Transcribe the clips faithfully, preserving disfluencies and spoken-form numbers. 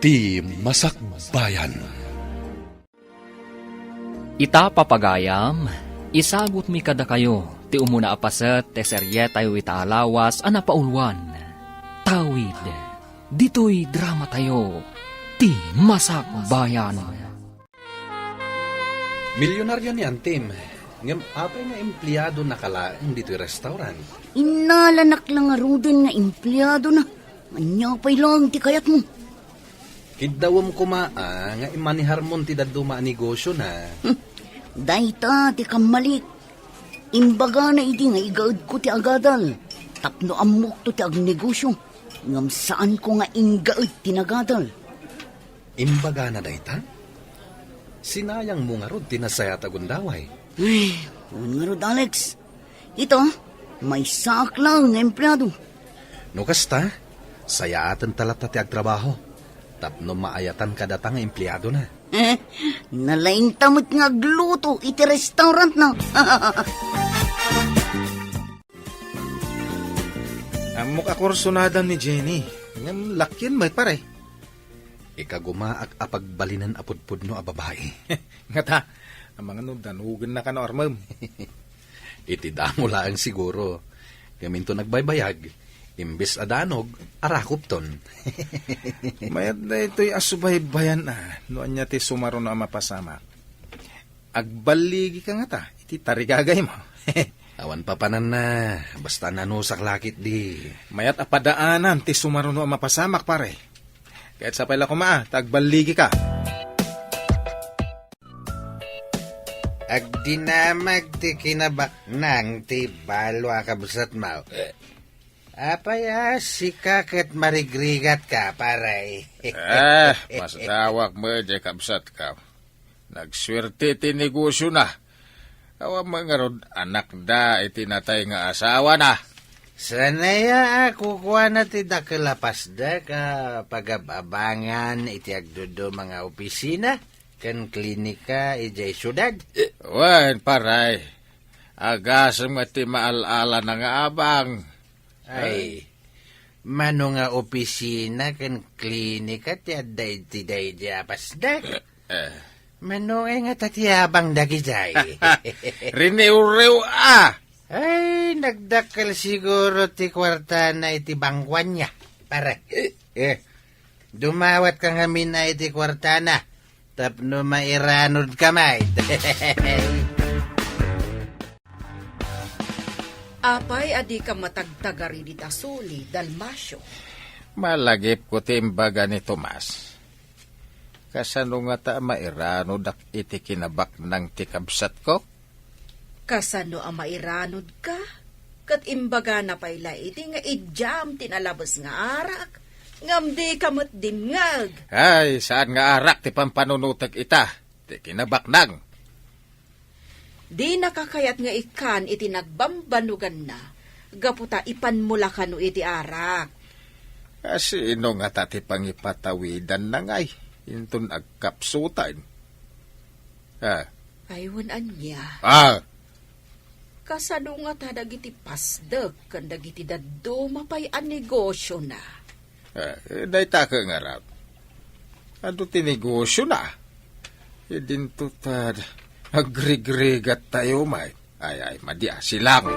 Ti Masakbayan. Ita, papagayam, isagutmi kadakayo ti umuna a paset ti serietayo ita a lawas a napauluan. Tawid, ditoy dramatayo, Ti Masakbayan. Milyonaryo ni Antim, ngem apay nga empleadona ka laeng ditoy restaurant? Innalanak la ngaruden nga empleadona. Ania pay laeng ti kayatmo? Kiddawem koma a nga imaneharmon ti dadduma a negosiona. Hmm. Dayta ti kammalik. Imbagana idi nga igaedko ti agadal tapno ammokto ti agnegosio, ngem saanko nga inggaed ti nagadal. Imbagana dayta? Sinayangmo ngarud ti nasayaat a gundaway. Ay, wen ngarud, Alex. Ita, maysaak laeng nga empleado. No kasta, sayaatenta latta ti agtrabaho tapno maayatan kadata nga empleadona. Eh, nalaingta met nga agluto iti restaurantna. Ammok a kursunadam ni Jenny. Ngem lakien met, pare. Ikagumaak a pagbalinen a pudpudno a babai. Ngata, amangan no danogennaka no armem. Iti damo laeng siguro. Ngem inton agbaybayag, imbes a danog, arakopton. Mayat daytoy a subaybayan a, no ania ti sumaruno a mapasamak. Agballigika ngata iti tarigagaymo. Awan papananna, basta nanusak la ketdi. Mayat a padaanam ti sumaruno a mapasamak, pare. Ket sapay la koma, ta agballigika. Agdinamag ti kinabaknang ti balo a kabsatmo. Eh. Apay a sika ket marigrigatka, pare? Eh, masdawak met diay kabsatko. Nagsuerte ti negosiona. Awan met ngarud anakda iti natay nga asawana. Saan aya a kukuana ti dakkel a pasdek a pagab-abangan iti agduduma nga opisina ken klinika idiay siudad? Wen, pare. Agasem met ti maal-alana nga abang. Ay, mano nga opisina ken klinika ti adda iti daydi a pasdek? Eh. Mano ngay ngata ti abang dagijay? Riniwriw a! Ay, nagdakkel siguro ti kuartana iti bangkuanna, pare. Eh, dumawatka ngamin a iti kuartana tapno mairanodka met. Apay a dika matagtagari dita suli, Dalmacio? Malagipko ti imbaga ni Tomas. Kasano ngata a mairanodak iti kinabaknang ti kabsatko? Kasano a mairanodka? Ket imbagana pay la idi nga idiam ti nalabes nga arak, ngem dika met dimngeg. Ay, saan nga arak ti pampanunotek ita, ti kinabaknang. Dinaka kayat nga ikkan iti nagbambanuganna, gapu ta ipanmo la kano iti arak. A, sino ngata ti pangipatawidanna ngay inton agkapsutan? Ah. Ay, wen ania? Ah. Kasano ngata dagiti pasdek ken dagiti dadduma pay a negosiona? Eh, dayta ket ngarud. Adu ti negosiona. Idinto ta agrigrigat tayo, may. Ay, ay, madi a, silang.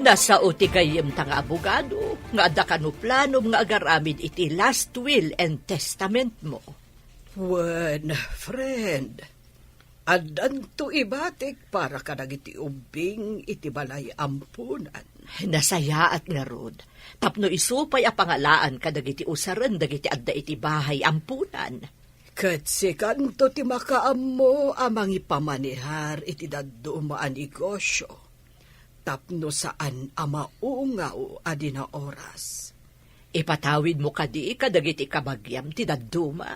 Nasao ti gayyemta nga abogado nga adda kano planom nga agaramid iti last will and testament mo. Wen, friend, addanto ibatik para kadagiti ubbing iti balay ampunan. Nasayaat ngarud, tapno isu pay a pangalaan kadagiti usaren dagiti adda iti bahay ampunan. Ket sikanto ti makaammo a mangipamanihar iti dadduma a negosio, tapno saan a maungaw a di naoras. Ipatawidmo kadi kadagiti kabagiam ti dadduma?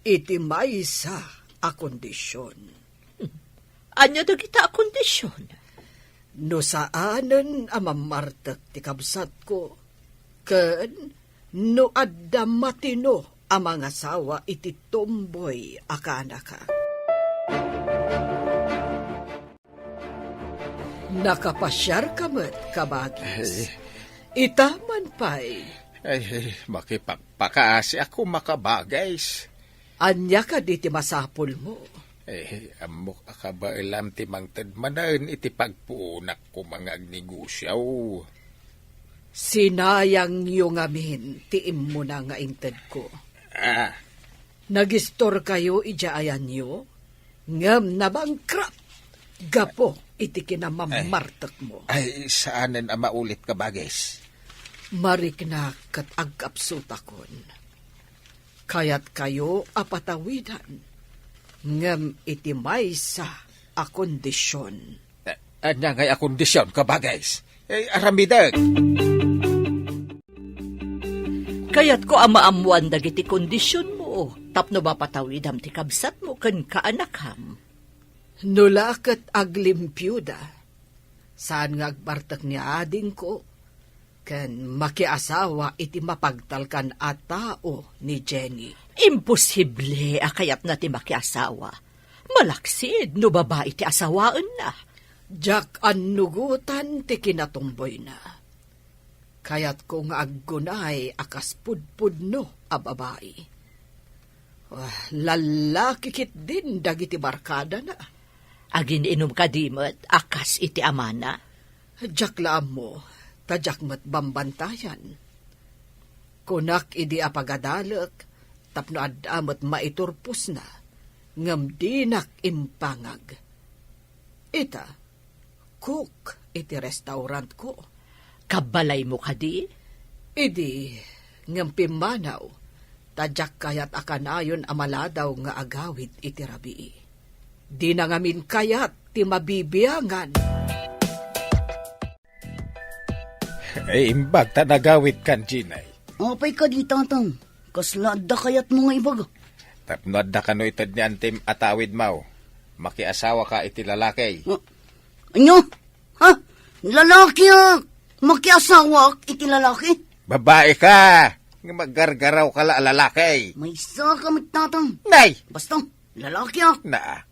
Iti maysa a kondision. Ania dagita a kondision? No saanen a mammartek ti kabsatko, ken no adda matino a mangasawa iti tomboy a kaanakak. Nakapasiarka met, kabagis. Eh. Ita man pay, Ay, makipakpakaasiak koma, Kabages. Ania kadi ti masapulmo? Eh, ammok a kabaelam ti mangted manen iti pagpuonak koma nga agnegosio. Sinayangyo ngamin ti immuna nga intedko. Ah. Nagistorkayo idiay ayanyo, ngem nabangkrut gapu iti kinamammartekmo. Ay, saanen a maulit, Kabages. Mariknak ket agkapsutakon. Kayatkayo a patawidan, ngem iti maysa a kondision. A-, ania ngay a kondision, Kabages? Eh, aramidek. Kayatko a maammoan dagiti kondisionmo tapno mapatawidam ti kabsatmo ken kaanakam. No la ket aglimpioda, saan nga agbartek ni adingko ken makiasawa iti mapagtalkan a tao ni Jenny. Imposible a kayatna ti makiasawa. Malaksid no babai ti asawaenna. Diak annugotan ti kinatumboyna. Kayatko nga aggunay a kas pudpudno a babai. Ah, lallaki ketdin dagiti barkadana. Agin-inum kadi met a kas iti amana? Diak la ammo, ta diak met bambantayan. Kunak idi a pagadalek tapno adda met maiturposna, ngem dinak impangag. Ita, cook iti restaurantko. Kabbalaymo kadi? Idi, ngem pimmanaw, ta diak kayat a kanayon a maladaw nga agawid iti rabii. Dina ngamin kayat ti mabibiangan. Ay, imbag ta nagawidkan, Jenny. Apay kadi, Tatang? Kasla adda kayatmo nga ibaga? Tapno adda kano ited ni antim a tawidmo, makiasawaka iti lalaki. Ah, ania? Ha? Lalaki a makiasawak iti lalaki? Babai ka! Nga maggargaraw ka la a lalaki. Maysa ka met, Tatang. Nay! Basta, lalaki a. Na.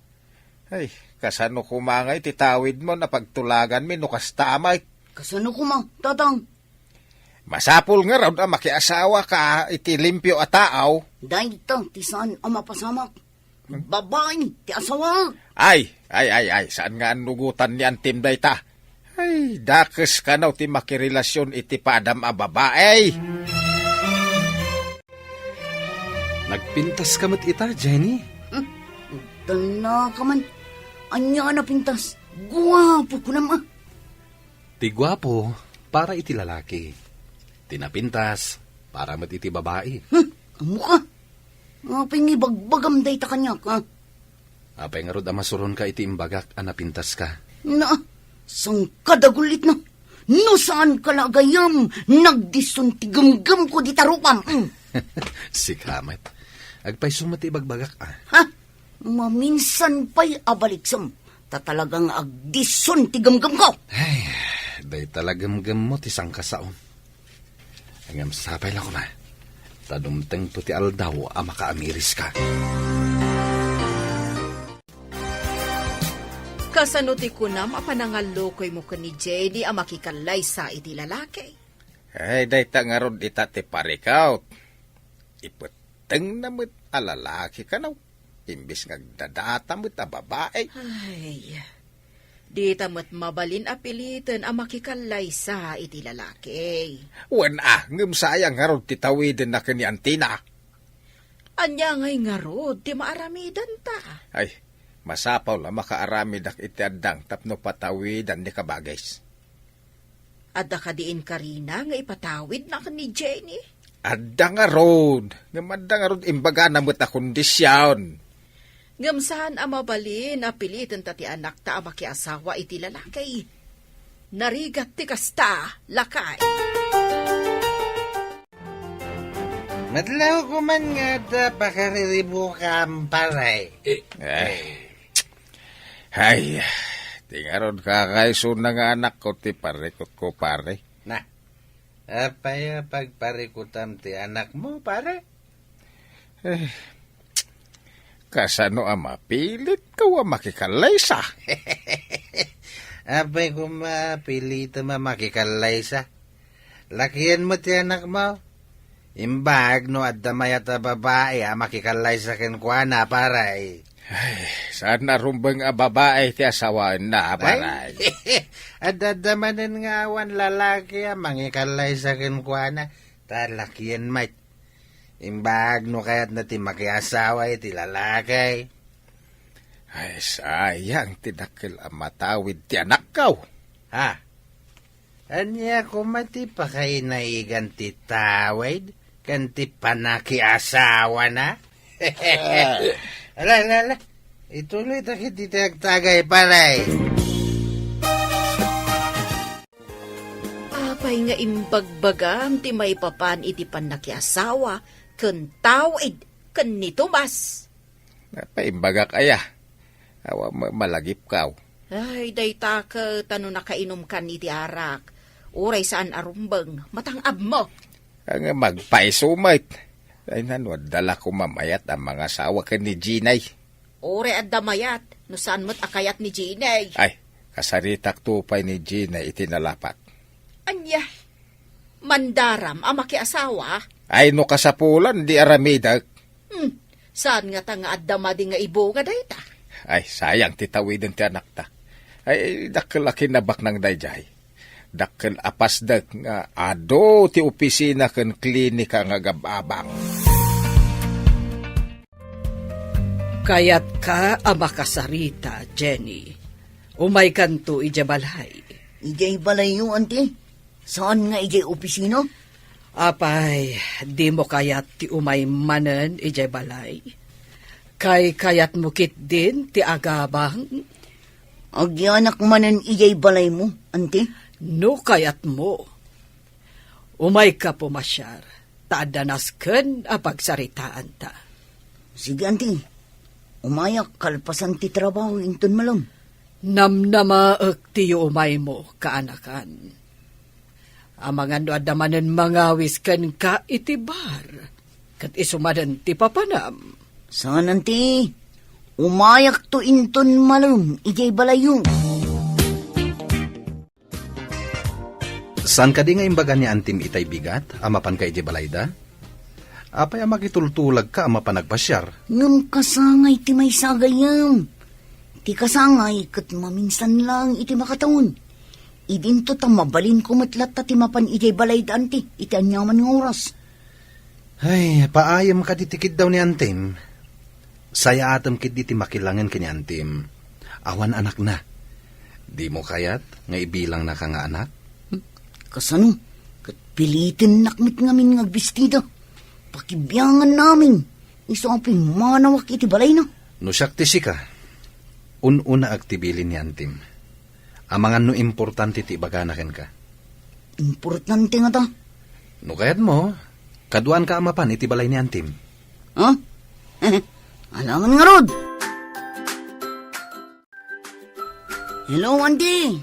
Ay, kasano koma nga iti tawidmo a pagtulaganmi no kasta met? Kasano koma, Tatang? Masapul ngarud a makiasawaka iti limpio a tao. Dayta ti saan a mapasamak. Babai ti asawa. Ay, ay, ay, ay, saan nga annugotan ni antim dayta? Ay, dakes kano ti makirelasion iti padam a babai. Nagpintas ka met ita, Jenny? Hmm, dala ka man. Ania a napintas? Guapo kunam a. Ti guapo, para iti lalaki. Ti napintas, para met iti babai. Hmm, ammo ka. Apay nga ibagbagam dayta kaniak, ha? Apay ngarud a masuronka iti imbagak a napintas ka? Na, saan ka dagulitna? No saan ka la agayam, nagdison ti gemgemko dita rupam. Mm. Sika met. Agpayso met ti ibagbagak, ah. Ha? Maminsan pay a baliksem, ta talaga nga agdison ti gemgemko. Ay, dayta la gemgemmo ti sangkasaom. Ngem sapay la koma, ta dumtengto ti aldaw a makaamiriska. Kasano ti kunam a panangallukoymo ken ni Jenny a makikallaysa iti lalaki? Ay, dayta ngarud ita ti parikut. Ipettengna met a lalaki kano, imbes nga agdadata met a babai. Ay, dita met mabalin a piliten a makikallaysa iti lalaki. Wen a, ngem sayang ngarud ti tawidenna ken ni antina. Ania ngay ngarud ti maaramidanta? Ay, masapul a makaaramidak iti addang tapno patawidan ni Kabages. Adda kadi inkarina nga ipatawidna ken ni Jenny? Adda ngarud, ngem adda ngarud imbagana met a kondision. Ngem saan a mabalin a pilitenta ti anakta a makiasawa iti lalaki. Narigat ti kasta, lakay. Madlaw koma nga adda pakariribukam, pare. Eh, eh. Ay, ti ngarud kakaisuna nga anakko ti parikutko, pare. Na, apay a pagparikutam ti anakmo, pare? Eh, kasano a mapilitko a makikallaysa? Apay koma pilitem a makikallaysa? Lakienmo ti anakmo, Imbag no adda mayat a babai a makikallaysa kenkuana, pare. Ay, saan a rumbeng a babai ti asawaenna, pare. Ay, adda, adda manen nga awan lalaki a mangikallaysa kenkuana, ta lakien met. Imbag no kayatna ti makiasawa iti lalaki. Ay, sayang ti dakkel a matawid ti anakko. Ha? Ania koma ti pakainaigan ti tawid ken ti panakiasawana? Ah. Ala, ala, ala. Ituloy ta ket iti agtagay, pare. Apay nga imbagbagam ti maipapan iti pannakiasawa ken tawid ken ni Tomas? Napaimbagak aya. Awan met malagipkaw. Ay, dayta ket no nakainumkan iti arak, uray saan a rumbeng, matang-abmo. Nga magpaiso met. Ay, nano, adda la koma mayat a mangasawa ken ni Jenny. Uray adda mayat, no saan met a kayat ni Jenny. Ay, kasaritakto pay ni Jenny iti nalapak. Ania? Mandaram a makiasawa? Ay, no kasapulan, di aramidek. Hmm, saan ngata nga adda madi nga ibunga dayta? Ay, sayang ti tawiden ti anakta. Ay, dakkel a kinabaknang daydiay. Dakkel a pasdek nga adu ti opisina ken klinika nga agab-abang. Kayatka a makasarita, Jenny. Umaykanto idiay balay. Idiay balayyo, anti? Saan nga idiay opisina? Apay, dimo kayat ti umay manen idiay balay? Kaykayatmo ketdin ti agabang? Agyanak manen idiay balaymo, anti? No kayatmo. Umayka pumasiar, ta adda nasken a pagsaritaanta. Sige, anti. Umayak kalpasan ti trabaho inton malem. Namnamaek ti yuumaymo, kaanakan. Amangan no adda manen mangawis kenka iti bar, ket isu manen ti papanam. Saan, anti. Umayakto inton malem idiay balayyo. Saan kadi nga imbaga ni Antim itay bigat a mapanka idiay balayda? Apay a makitultulagka a mapan agpasiar? Ngem kasangay ti maysa gayam. Ti kasangay ket maminsan laeng iti makataon. Idinto ta mabalinko met latta ti mapan idiay balayda, anti, iti aniaman nga oras. Ay, paayem kadi ti kiddaw ni Antim. Sayaatem ketdi ti makilangen ken ni Antim. Awan anakna. Dimo kayat nga ibilangnaka nga anak? Hmm, kasano? Ket pilitennak met ngamin nga agbistida. Pakibianganna amin. Isu a pimmanawak iti balayna. No siak ti sika, un-unaak ti bilin ni Antim. Amangan no importante ti ibagana kenka. Importante ngata? No kayatmo, kaduaanka a mapan iti balay ni Antim. Ha? Alangan ngarud! Hello, Anti!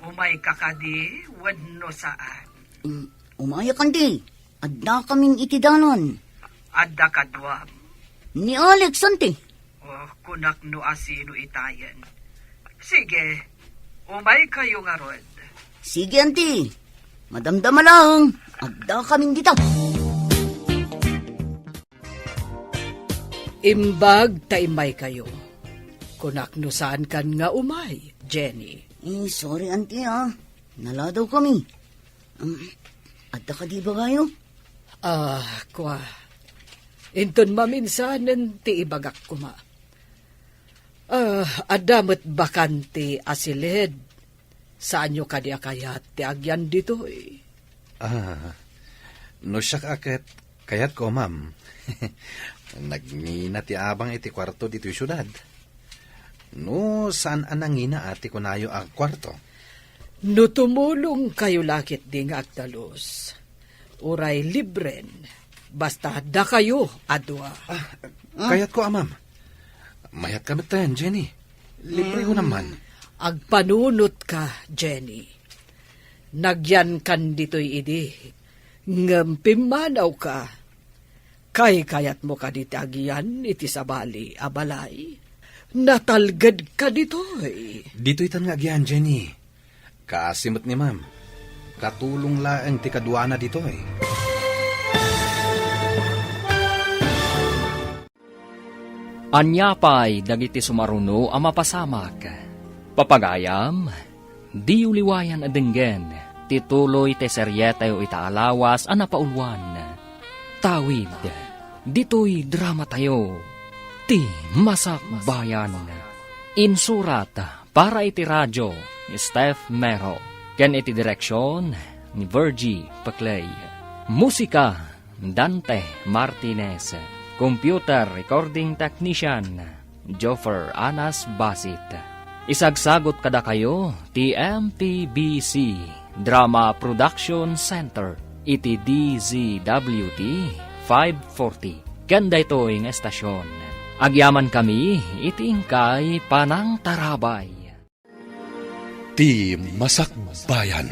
Umayka kadi wenno saan? Mm, umayak, Anti. Addakamin iti dalan. Adda kaduam? Ni Alex, Anti. Oh, kunak no asino itayen. Sige, umaykayo ngarud. Sige, Anti. Madamdama laeng, addakamin dita. Imbag ta immaykayo. Kunak no saankan nga umay, Jenny. Eh, sorry, Anti, ah. Naladawkami. Um, adda kadi ibagayo? Ah, kua. Inton maminsanen ti ibagak koma. Ah, adda met bakante a siled. Saanyo kadi a kayat ti agyan ditoy? Ah, no siak a ket kayatko, ma'am. Nagngina ti abang iti kuarto ditoy siudad. No saan a nangina a ti kunayo a kuarto? No tumulongkayo la ketdi nga agtalus, uray libren, basta dakayo a dua. Ah, kayatko a, ma'am. Mayatka metten, Jenny. Libre ko naman. Agpanunotka, Jenny. Nagyankan ditoy idi, ngem pimmanawka. Kaykayatmo kadi ti agyan iti sabali a balay? Natalgedka ditoy. Ditoytan nga agyan, Jenny. Kaasi met ni ma'am. Katulong laeng ti kaduana ditoy. Ania pay dagiti sumaruno a mapasamak? Papagayam, diyo liwayan a denggen ti tuloy ti serietayo ita a lawas a napauluan. Tawid, ditoy dramatayo, ti Masakbayan. Insurat para iti radio ni Steph Mero, ken iti direksion ni Virgie Peclay. Musika, Dante Martinez. Computer recording technician, Joffer Anas Basit. Isagsagot kadakayo ti M P B C Drama Production Center iti D Z W T five forty. Ken daytoy nga estasion, agyamankami iti inkay panangtarabay. Ti Masakbayan.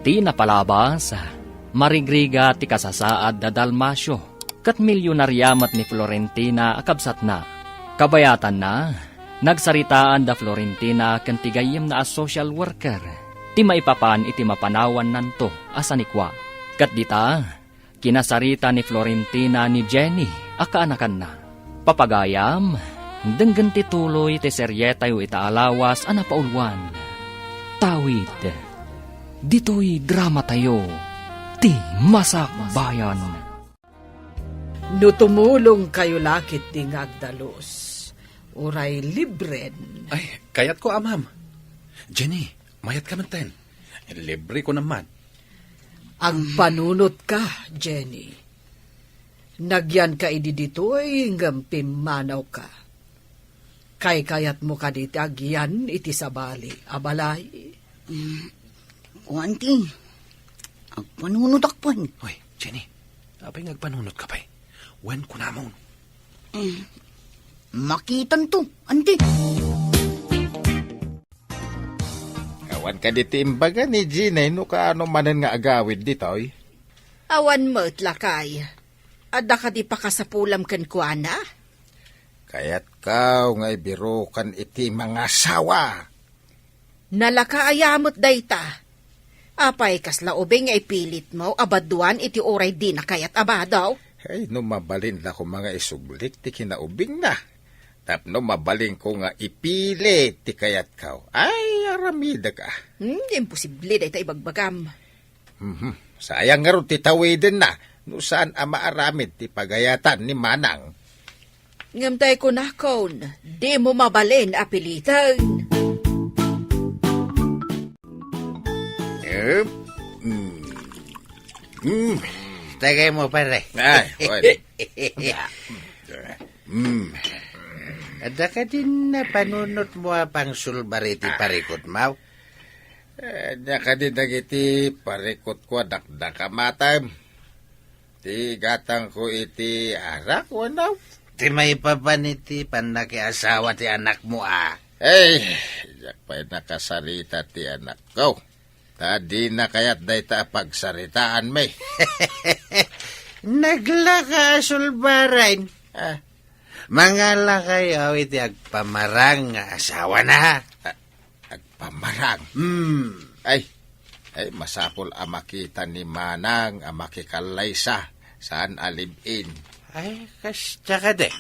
Ti napalabas, marigrigat ti kasasaad da Dalmacio, ket milionaria met ni Florentina a kabsatna. Kabayatanna, nagsaritaan da Florentina ken ti gayyemna a social worker ti maipapan iti mapanawannanto a sanikua. Ket dita, kinasarita ni Florentina ni Jenny a kaanakanna. Papagayam, denggen ti tuloy ti serietayo ita a lawas a napauluan. Tawid, ditoy dramatayo, ti Masakbayan. No tumulongkayo la ketdi nga agdalus, uray libren. Ay, kayatko, Amam. Jenny, mayat ka metten. Libre ko naman. Agpanunotka, Jenny. Nagyanka idi ditoy ngem pimmanawka. Kaykayatmo kadi ti agyan iti sabali a balay? Mm, kuan ti, agpanunotak pay. Hoy, Jenny, apay nga agpanunotka pay? Wen kunamon. Mm, makitanto, anti. Awan kadi ti imbaga ni Jenny no kaano manen nga agawid ditoy? Awan met, lakay. Adda kadi pakasapulam kenkuana? Kayatko nga ibirukan iti mangasawa. Nalaka aya met dayta. Apay, kasla ubing nga ipilitmo a baduan iti uray dina kayat a bado? Ay, no mabalin la koma nga isublik ti kinaubingna. Tapno mabalinko nga ipilit ti kayatko. Ay, aramidek a. Hmm, imposible dayta ibagbagam. Mhm. Sayang ngarud ti tawidenna no saan a maaramid ti pagayatan ni Manang. Ngem tay kunakon, dimo mabalin a piliten. Eh, mm. Mm. Tagay mo, pare. Ay, pwede. Mm. Adda kadin panunotmo a pangsulbar iti parikutmo? Eh, ania kadi dagiti parikutko a dakdakamatem? Ti gatangko iti arak, wenno? Ti maipapan iti pannakiasawa ti anakmo a. Ay, diak pay nakasarita ti anakko. Ta dina kayat dayta a pagsaritaanmi. Naglaka a sulbaren. Ah. Mangalakayo iti agpamarang nga asawana. Ah, agpamarang? Hmm. Ay, ay, masapul a makita ni Manang a makikallaysa, saan a live-in. Ay, kasta kadi.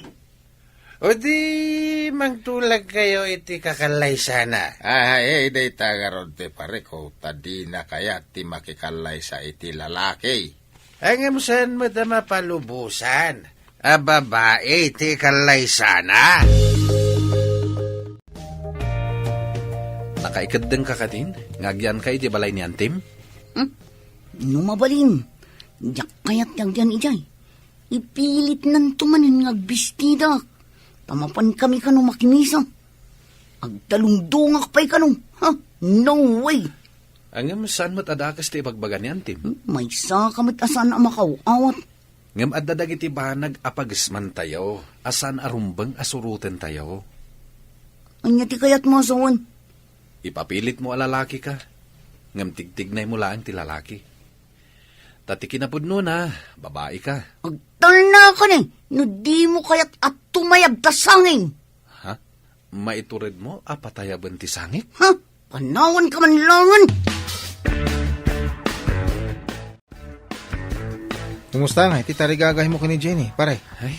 O di, mangtulagkayo iti kakallaysaanna. Ay, ay, dayta ngarud ti parikko, ta dina kayat ti makikallaysa iti lalaki. Ngem saan met a mapalubosan a babai ti kallaysana? Nakaikeddengka kadin nga agyanka iti balay ni Antim? Hmm? No mabalin, diak kayat ti agyan idiay. Ipilitnanto manen nga agbistidak. Ta mapankami kano makimisa. Agdalungdongak pay kano. Ha? No way! Ngem saan met a dakes ti ibagbaga ni Antim? Hmm, maysaka met a saan a makaw-awat. Ngem adda dagiti banag a pagesmantayo a saan a rumbeng a surotentayo. Ania ti kayatmo a sawen? Ipapilitmo a lalaki ka, ngem tigtignaymo laeng ti lalaki. Ta ti kinapudnona, babai ka. Agtalnakani no dimo kayat a tumayab ta sangin. Ha? Maituredmo a patayaben ti sangik? Ha? Panawanka man laengen! Kumusta nga iti tarigagaymo ken ni Jenny, pare? Ay,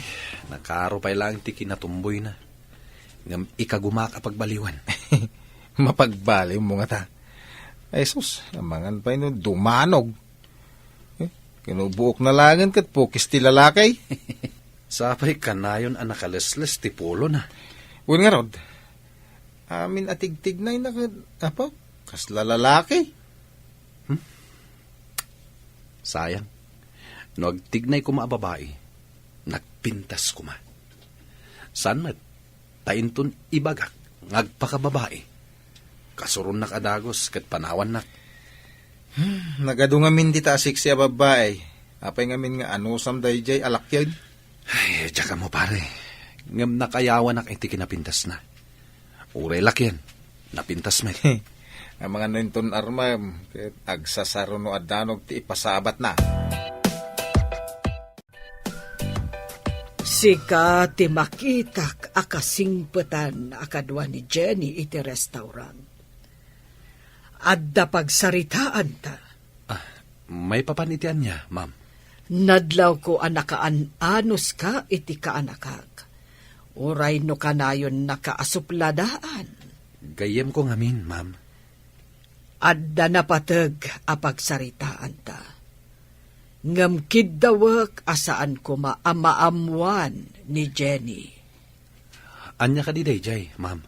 Nakaro pay laeng ti kinatumboyna. Ngem ikagumak a pagbaliwen. Mapagbaliwmo ngata. Ay sus, amangan pay no dumanog. Eh, kinubuokna laengen ket pukis ti lalaki. Sapay kanayon a nakalesles ti pulona. Wen ngarud, amin a tigtignayna ket, apo, kasla lalaki. Hmm? Sayang. No agtignay koma a babai, nagpintas koma. Saan met, ta inton ibagak nga agpakababai, kasuronnak a dagus ket panawannak. Hmm, nagadu ngamin dita a sexy a babbai. Apay ngamin nga anusam daydiay a lakian? Ay, diak ammo, pare. Ngem nakayawanak iti kinapintasna. Uray lakian, napintas met. Amangan no inton armam, ket agsasaro no addanog ti ipasabatna. Sika ti makitak a kasingpetan a kadua ni Jenny iti restaurant. Adda pagsaritaanta. Ah, maipapan iti ania, ma'am? Nadlawko a nakaan-anuska iti kaanakak. Uray no kanayonnaka a supladaan. Gayyemko ngamin, ma'am. Adda napateg a pagsaritaanta. Ngem kiddawek a saan koma a maammoan ni Jenny. Ania kadi daydiay, ma'am?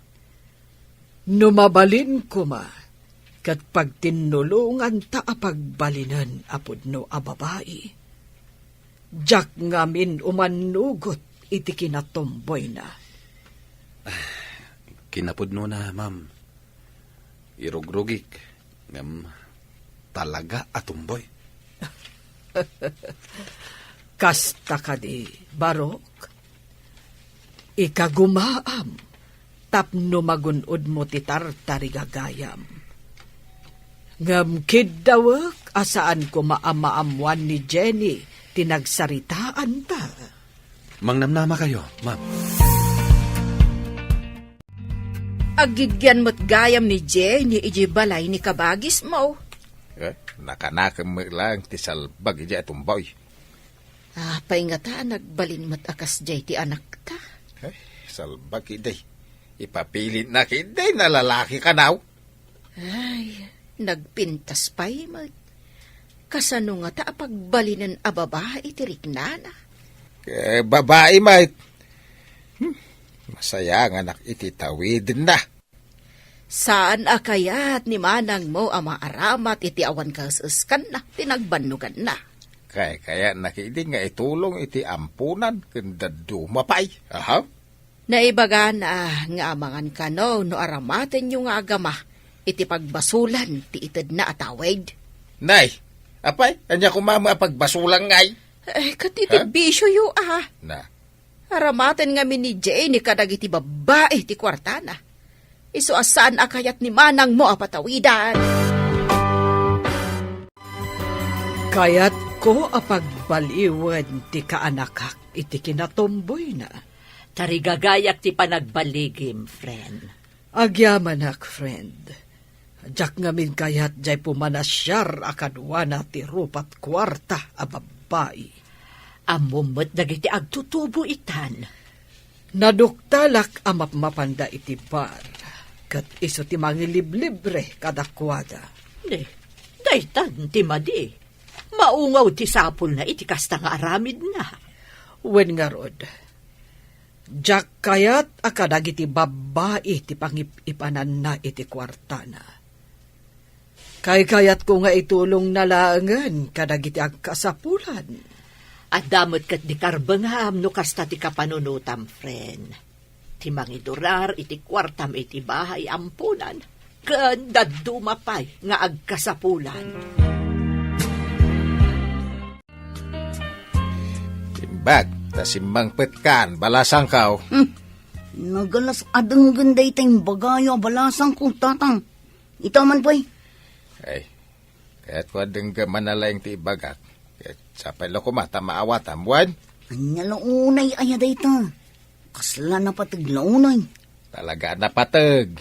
No mabalin koma, ket pagtinnulonganta a pagbalinen a pudno a babai. Diak ngamin umannugot iti kinatumboyna. Kinapudnona, ma'am. Irugrugik, ngem talaga a tumboy. Kasta kadi, Barok? Ikagumaam tapno magun-odmo ti tartarigagayam. Ngem kiddawek a saan koma a maammoan ni Jenny ti nagsaritaanta. Mangnamnamakayo, ma'am. Aggigyan met gayam ni Jenny idiay balay ni kabagismo. Eh, nakanakem met laeng ti salbag idiay a tumboy. Apay ngata a nagbalin met a kasdiay ti anakta? Ay, salbag idi. Ipapilitna idi na lalaki kanaw. Ay, nagpintas pay met. Kasano ngata a pagbalinen a babai ti riknana? Eh, babai met. Hmm, masayanganak iti tawidenna. Saan a kayat ni manangmo a maaramat iti awan kaes-eskanna ti nagbannoganna? Kaykayatna ketdi nga itulong iti amponan ken dadduma pay. Aha. Naibagana nga amangan kano no aramatenyo nga agama iti pagbasolan ti itedna a tawid. Nay, apay, ania koma met a pagbasolan ngay? Eh, ket iti Ha? bisioyo, ah. Na. Aramaten ngamin ni Jenny kadagiti babbai ti kuartana. Isu a saan a kayat ni manangmo a patawidan. Kayatko a pagbaliwen ti kaanakak iti kinatumboyna. Tarigagayak ti panagbaligim, friend. Agyamanak, friend. Diak ngamin kayat diay pumanasiar a kaduana ti rupat kuarta a babbai. Ammom met dagiti agtutubo itan. Naduktalak a mapmapanda iti bar, ket isu ti mangiliblibre kadakuada. Ne, daytan ti madi. Maungaw ti sapulna iti kasta nga aramidna. Wen ngarud, diak kayat a kadagiti babbai ti pangip-ipananna iti kuartana. Kaykayatko nga itulongna laengen kadagiti agkasapulan. Adda met ket di karbengam no kasta ti kapanunotam, friend. Ti mangidurar iti kuartam iti bahay amponan, ken dadduma pay nga agkasapulan. Imbag ta simmangpetkan, balasangko. Hmm. Nagalas a denggen dayta imbagayo a balasangko, Tatang. Ita man pay. Ay, kayatko a denggem a nalaing ti ibagak. Ket sapay la koma ta maawatam, wen? Ania la unay aya dayta? Kasla napateg la unay? Talaga a napateg.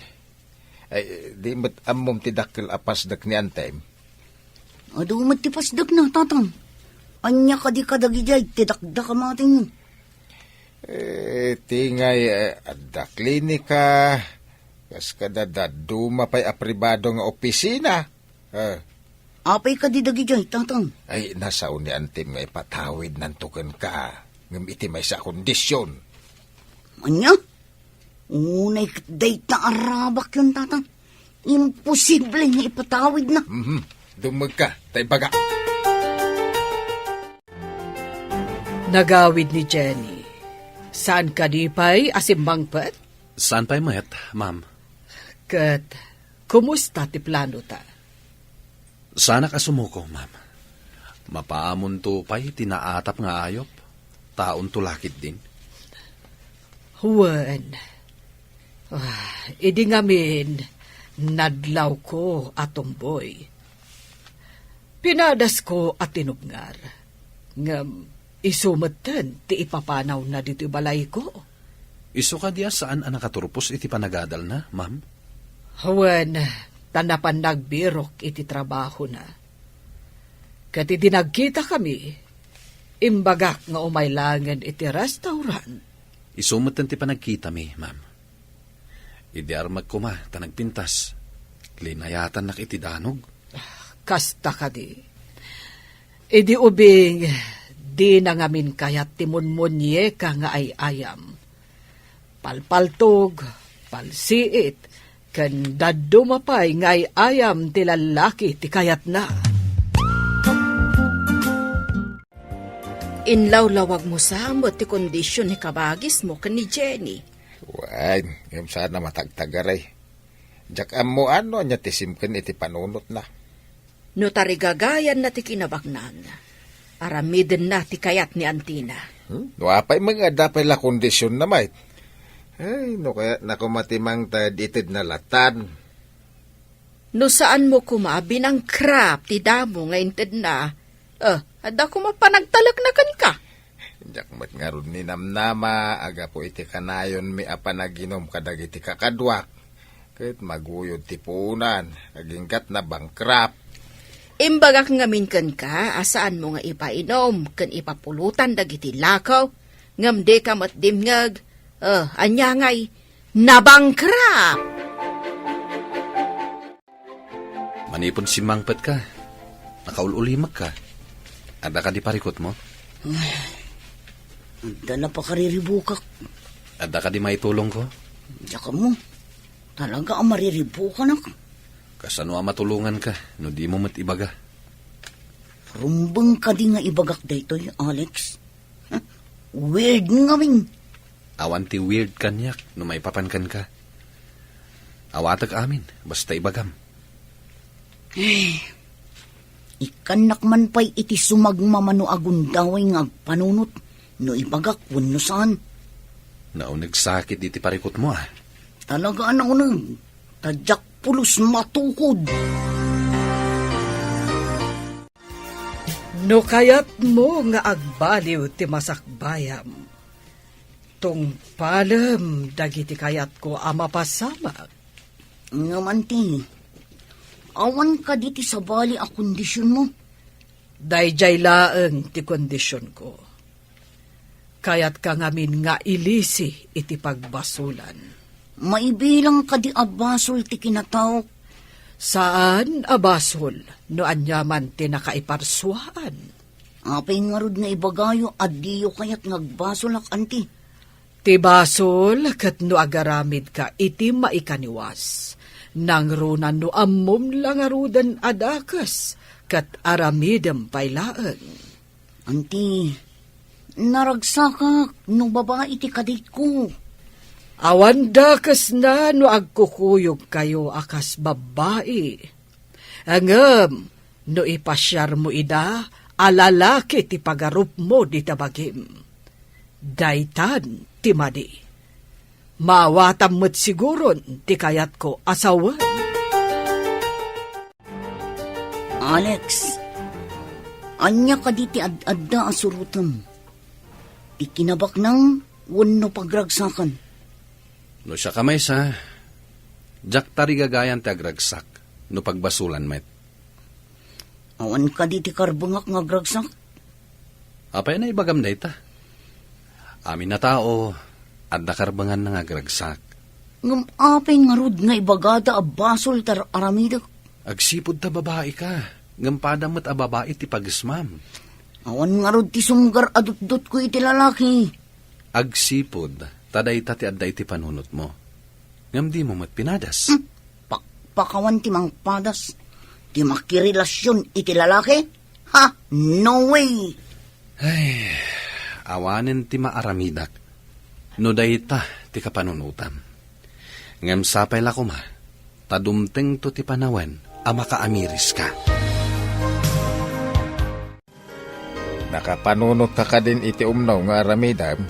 Ay, di met ammom ti dakkel a pasdek ni Antem? Adu met ti pasdekna, Tatang. Ania kadi kadagidiay ti dakdak a matenyo? Eh, ti ngay, eh, adda klinika, kas kada dadduma pay a pribado nga opisina. Eh. Apay kadi dagidiay, Tatang? Ay, nasao ni Antim nga ipatawidnanto kenka, ngem iti maysa a kondisyon. Ania? Unay ket dayta a rabakyon, Tatang. Imposible nga ipatawidna. Mhm. Dummegka, ta ibaga. Nagawid ni Jenny. Saan kadi pay a simmangpet? Saan pay met, ma'am? Ket, kumusta ti planota? Saanak a sumuko, ma'am. Mapaamonto pay ti naatap nga ayup. Taonto la ketdin. Wen. Ah, idi ngamin, nadlawko a tumboy. Pinadasko a tinubngar. Ngem isu metten ti ipapanawna ditoy balayko. Isu kadi a saan a nakaturpos iti panagadalna, ma'am? Wen, ta napan nagbirok iti trabahona. Ket idi nagkitakami, imbagak nga umay laengen iti restaurant. Isu metten ti panagkitami, ma'am. Idi armek koma ta nagpintas, linayatannak iti danog. Kasta kadi. Idi ubing, dina ngamin kayat ti munmunieka nga ay-ayam. Palpaltog, palsiit, ken dadduma pay nga ay-ayam ti lallaki ti kayatna. Inlawlawagmo sa met ti kondision ni kabagismo ken ni Jenny. Wen, ngem saan a matagtagaray. Diak ammoan no ania ti simken iti panunotna. No tarigagayanna ti kinabaknang, aramidenna ti kayat ni antina. Hmm? No apay met nga adda pay la kondisionna met. Ay, no kayatna koma ti mangted itedna latan. No saanmo koma a binangkrap ti damo nga intedna, eh, adda koma panagtalekna kenka. Diak met ngarud ninamnama a gapu iti kanayonmi a panaginum kadagiti kakaduak, ket maguyod ti puonan, agingga't nabangkrap. Imbagak ngamin kenka a saanmo nga ipainum ken ipapulotan dagiti lakaw, ngem dika met dimngeg. Eh, ania ngay, nabangkrap! Manipud simmangpetka, nakaul-ulimekka. Adda kadi parikutmo? Ay, adda la pakariribukak. Adda kadi maitulongko? Diak ammo. Talaga a mariribukanak. Kasano a matulonganka no dimo met ibaga? Rumbeng kadi nga ibagak daytoy, Alex? Weird ngamin. Awan ti weird kaniak no maipapan kenka. Awatek amin, basta ibagam. Eh, ikkannak man pay iti sumagmamano a gundaway nga agpanunot no ibagak wenno saan. Naunegsakit iti parikutmo, ah. Talaga a nauneg. Ta diak pulos matukod. No kayatmo nga agbaliw ti masakbayam, tungpalem dagiti kayatko a mapasamak. Ngem anti, awan kadi ti sabali a kondisionmo? Daydiay laeng ti kondisionko. Kayatka ngamin nga ilisi iti pagbasolan. Maibilang kadi a basol ti kinataok? Saan a basol no aniaman ti nakaiparsuaan. Apay ngarud nga ibagayo a diyo kayat nga agbasolak, anti? Ti basol ket no agaramidka iti maikaniwas, nangruna no ammom la ngaruden a dakes ket aramidem pay laeng. Anti, naragsakak no babai ti kaditko. Awan dakesna no agkukuyogkayo a kas babbai. Ngem no ipasiarmo ida a lalaki ti pagarupmo dita bagim, daytan ti madi. Maawatam met siguron ti kayatko a sawen. Alex, ania kadi ti ad-adda a surotem? Ti kinabaknang wenno pagragsakan? No siak a maysa, diak tarigagayan ti agragsak no pagbasolan met. Awan kadi ti karbengak nga agragsak? Apay a naibagam dayta? Amin a tao, adda karbenganna nga agragsak. Ngem apay ngarud nga ibagada a basol ti ar-aramidek? Agsipud ta babaika, ngem padam met a babai ti pagesmam. Awan ngarud ti sumgar a dutdotko iti lalaki. Agsipud ta dayta ti adda iti panunotmo. Ngem dimo met pinadas. Hmm, pakpakawan ti mangpadas. Ti makirelasion iti lalaki? Ha? No way! Ay, awanen ti maaramidak no dayta ti kapanunotam. Ngem sapay la koma ta dumtengto ti panawen a makaamiriska. Nakapanunotka kadin iti umno nga aramidem?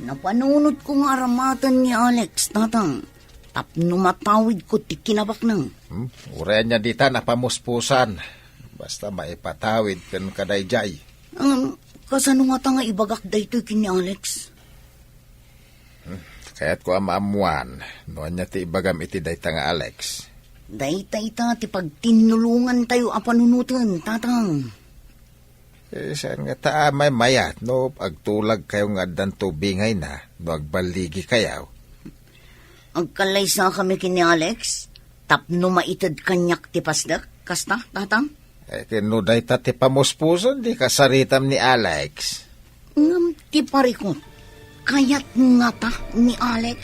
Napanunotko nga aramaten ni Alex, Tatang, tapno matawidko ti kinabaknang. Hmm? Uray ania dita napamuspusan. Basta maipatawid ken kadaydiay. Ngem, kasano ngata nga ibagak daytoy ken ni Alex? Hmm, kayatko a maammuan no ania ti ibagam iti dayta nga Alex. Dayta ita ti pagtinnulongantayo a panunoten, Tatang. Eh, saan ngata a maymayat no agtulagkayo nga addan tubingayna no agballigikayo? Agkallaysakami ken ni Alex tapno maited kaniak ti pasdek, kasta, Tatang? Eh, ken no dayta ti pamuspusan, di kasaritam ni Alex. Ngem ti parikut, kayat ngata ni Alex?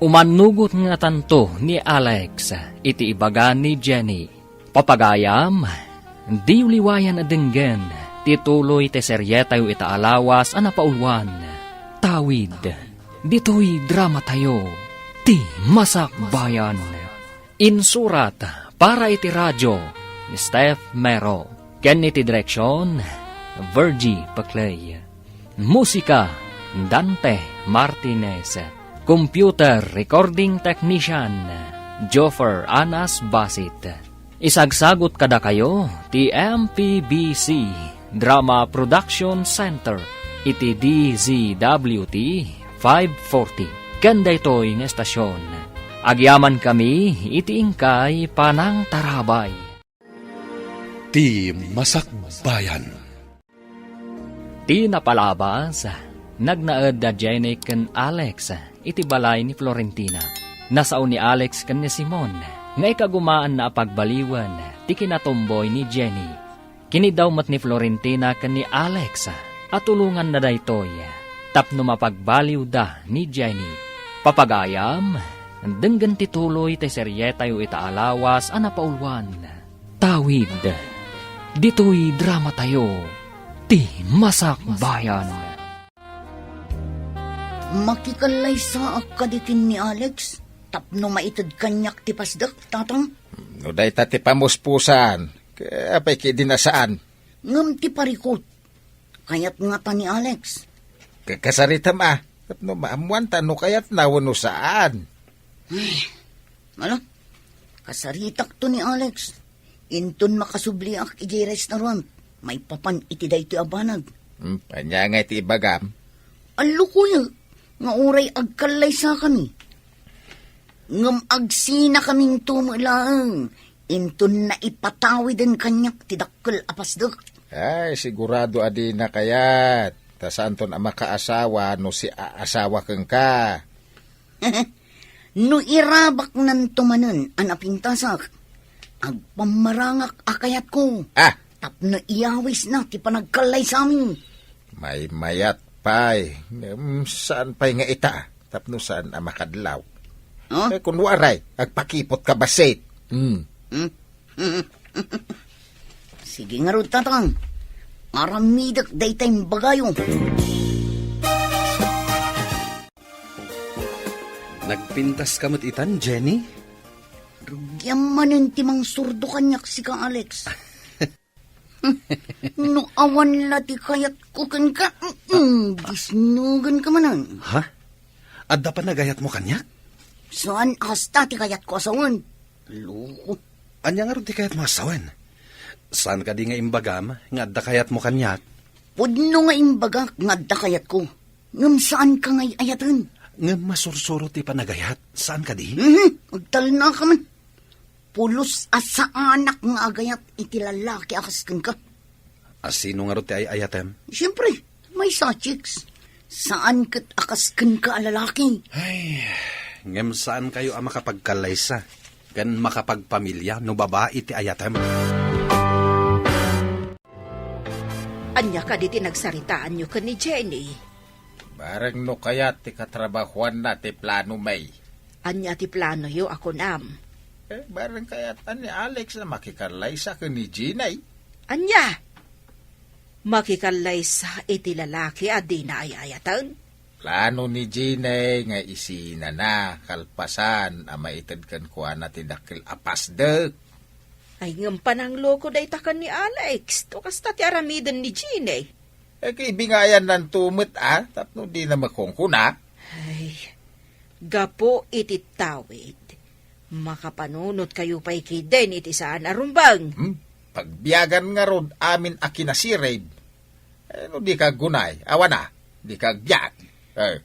Umannugot ngatanto ni Alex iti ibaga ni Jenny. Papagayam, diyo liwayan a denggen ti tuloy ti serietayo ita a lawas a napauluan. Tawid, ditoy dramatayo, Ti Masakbayan. Insurat para iti radio ni Steph Mero ken iti direksion, Virgie Paclay. Musika, Dante Martinez. Computer recording technician, Joffer Anas Basit. Isagsagot kadakayo ti M P B C Drama Production Center iti D Z W T five forty. Ken daytoy nga estasion, agyamankami iti inkay panangtarabay. Ti Masakbayan. Ti napalabas, nagnaed da Jenny ken Alex iti balay ni Florentina. Nasao ni Alex ken ni Simon nga ikagumaanna a pagbaliwen ti kinatumboy ni Jenny. Kiniddaw met ni Florentina ken ni Alex a tulonganna daytoy tapno mapagbaliwda ni Jenny. Papagayam, denggen ti tuloy ti serietayo ita a lawas a napauluan. Tawid, ditoy dramatayo, Ti Masakbayan. Makikallaysaak kadi ken ni Alex tapno maited kaniak ti pasdek, Tatang? No dayta ti pamuspusan, apay kadi a saan? Ngem ti parikut, kayat ngata ni Alex. Ka-, kasaritam a, tapno maammuanta no kayatna wenno saan. Ay, ala, kasaritakto ni Alex. Inton makasubliak idiay restaurant, maipapan iti daytoy a banag. Hmm, ania ngay ti ibagam? Allukoyek nga uray agkallaysakami. Ngem agsinakaminto met laeng inton naipatawiden kaniak ti dakkel a pasdek. Ay, sigurado a dina kayat. Ta saanton a makaasawa no siaasawa kenka. No irabaknanto manen a napintasak, agpammarangak a kayatko. Ah! Tapno iyawisna ti panagkallaysami. Maymayat pay, ngem saan pay nga ita, tapno saan a makadlaw. Huh? Eh, kun uray, agpakipot ka bassit. Hmm. Hmm? Sige ngarud, Tatang. Aramidek dayta imbagayo. Nagpintas ka met itan, Jenny? Rugiam manen ti mangsurdo kaniak sika, Alex. No awan la ti kayatko kenka, mm, disnugen ka manen. Ha? Adda panagayatmo kaniak? Saan a kasta ti kayatko a sawen. Loko. Ania ngarud ti kayatmo a sawen? Saan kadi nga imbagam nga adda kayatmo kaniak? Pudno nga imbagak nga adda kayatko. Ngem saan ka nga ay-ayaten. Ngem masursuro ti panagayat. Saan kadi? Mhm, agtalna ka man. Pulos a saanak nga agayat iti lalaki a kas kenka. A sino ngarud ti ay-ayatem? Siempre, maysa, chicks. Saan ket a kas kenka a lalaki. Ay, ngem saankayo a makapagkallaysa ken makapagpamilia no babai ti ayatem. Ania kadi ti nagsaritaanyo ken ni Jenny? Bareng no kayat ti katrabahuanna ti plano, May. Ania ti planoyo a kunam? Eh, bareng kayat ni Alex a makikallaysa ken ni Jenny. Ania? Makikallaysa iti lalaki a dina ay-ayaten? Plano ni Jenny nga isinana kalpasan a maited kenkuana ti dakkel a pasdek. Ay, ngem panangloko dayta ken ni Alex. To kasta ti aramiden ni Jenny. Eh, kaibingayan nanto met, a, tapno dina makungkuna. Ay, gapu iti tawid, makapanunot kayo pay kiden iti saan a rumbeng. Hmm? Pagbiagan ngarud amin a kinasirib. Eh, no di ka aggunay, awan a, di ka agbiag. Eh.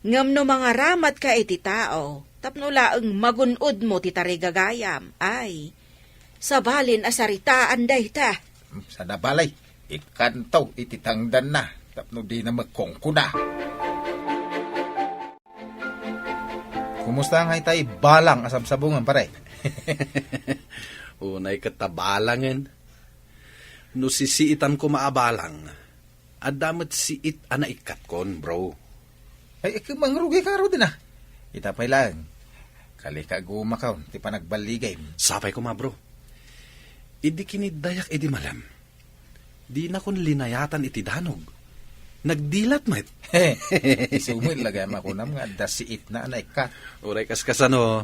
Ngem no mangaramatka iti tao, tapno laeng magun-odmo ti tarigagayam, ay, sabalin a saritaan dayta. Hmm, saan a bale, ikkanto iti tangdanna, tapno dina makungkuna. Kumusta nga itay balang a sabsabungan, pare? Unay ket ta balangen. No sisiitan koma a balang, adda met siit a naikkatkon, bro. Ay, ikem, mangrugay ka ngaruden a. Ita pay laeng. Kali ka agumakon ti panagballigim. Sapay koma, bro. Idi kiniddayak idi malem, dinakon linayatan iti danog. Nagdilat met. Isu met la gayam a kunam nga adda siitna a naikkat. Uray kaskasano,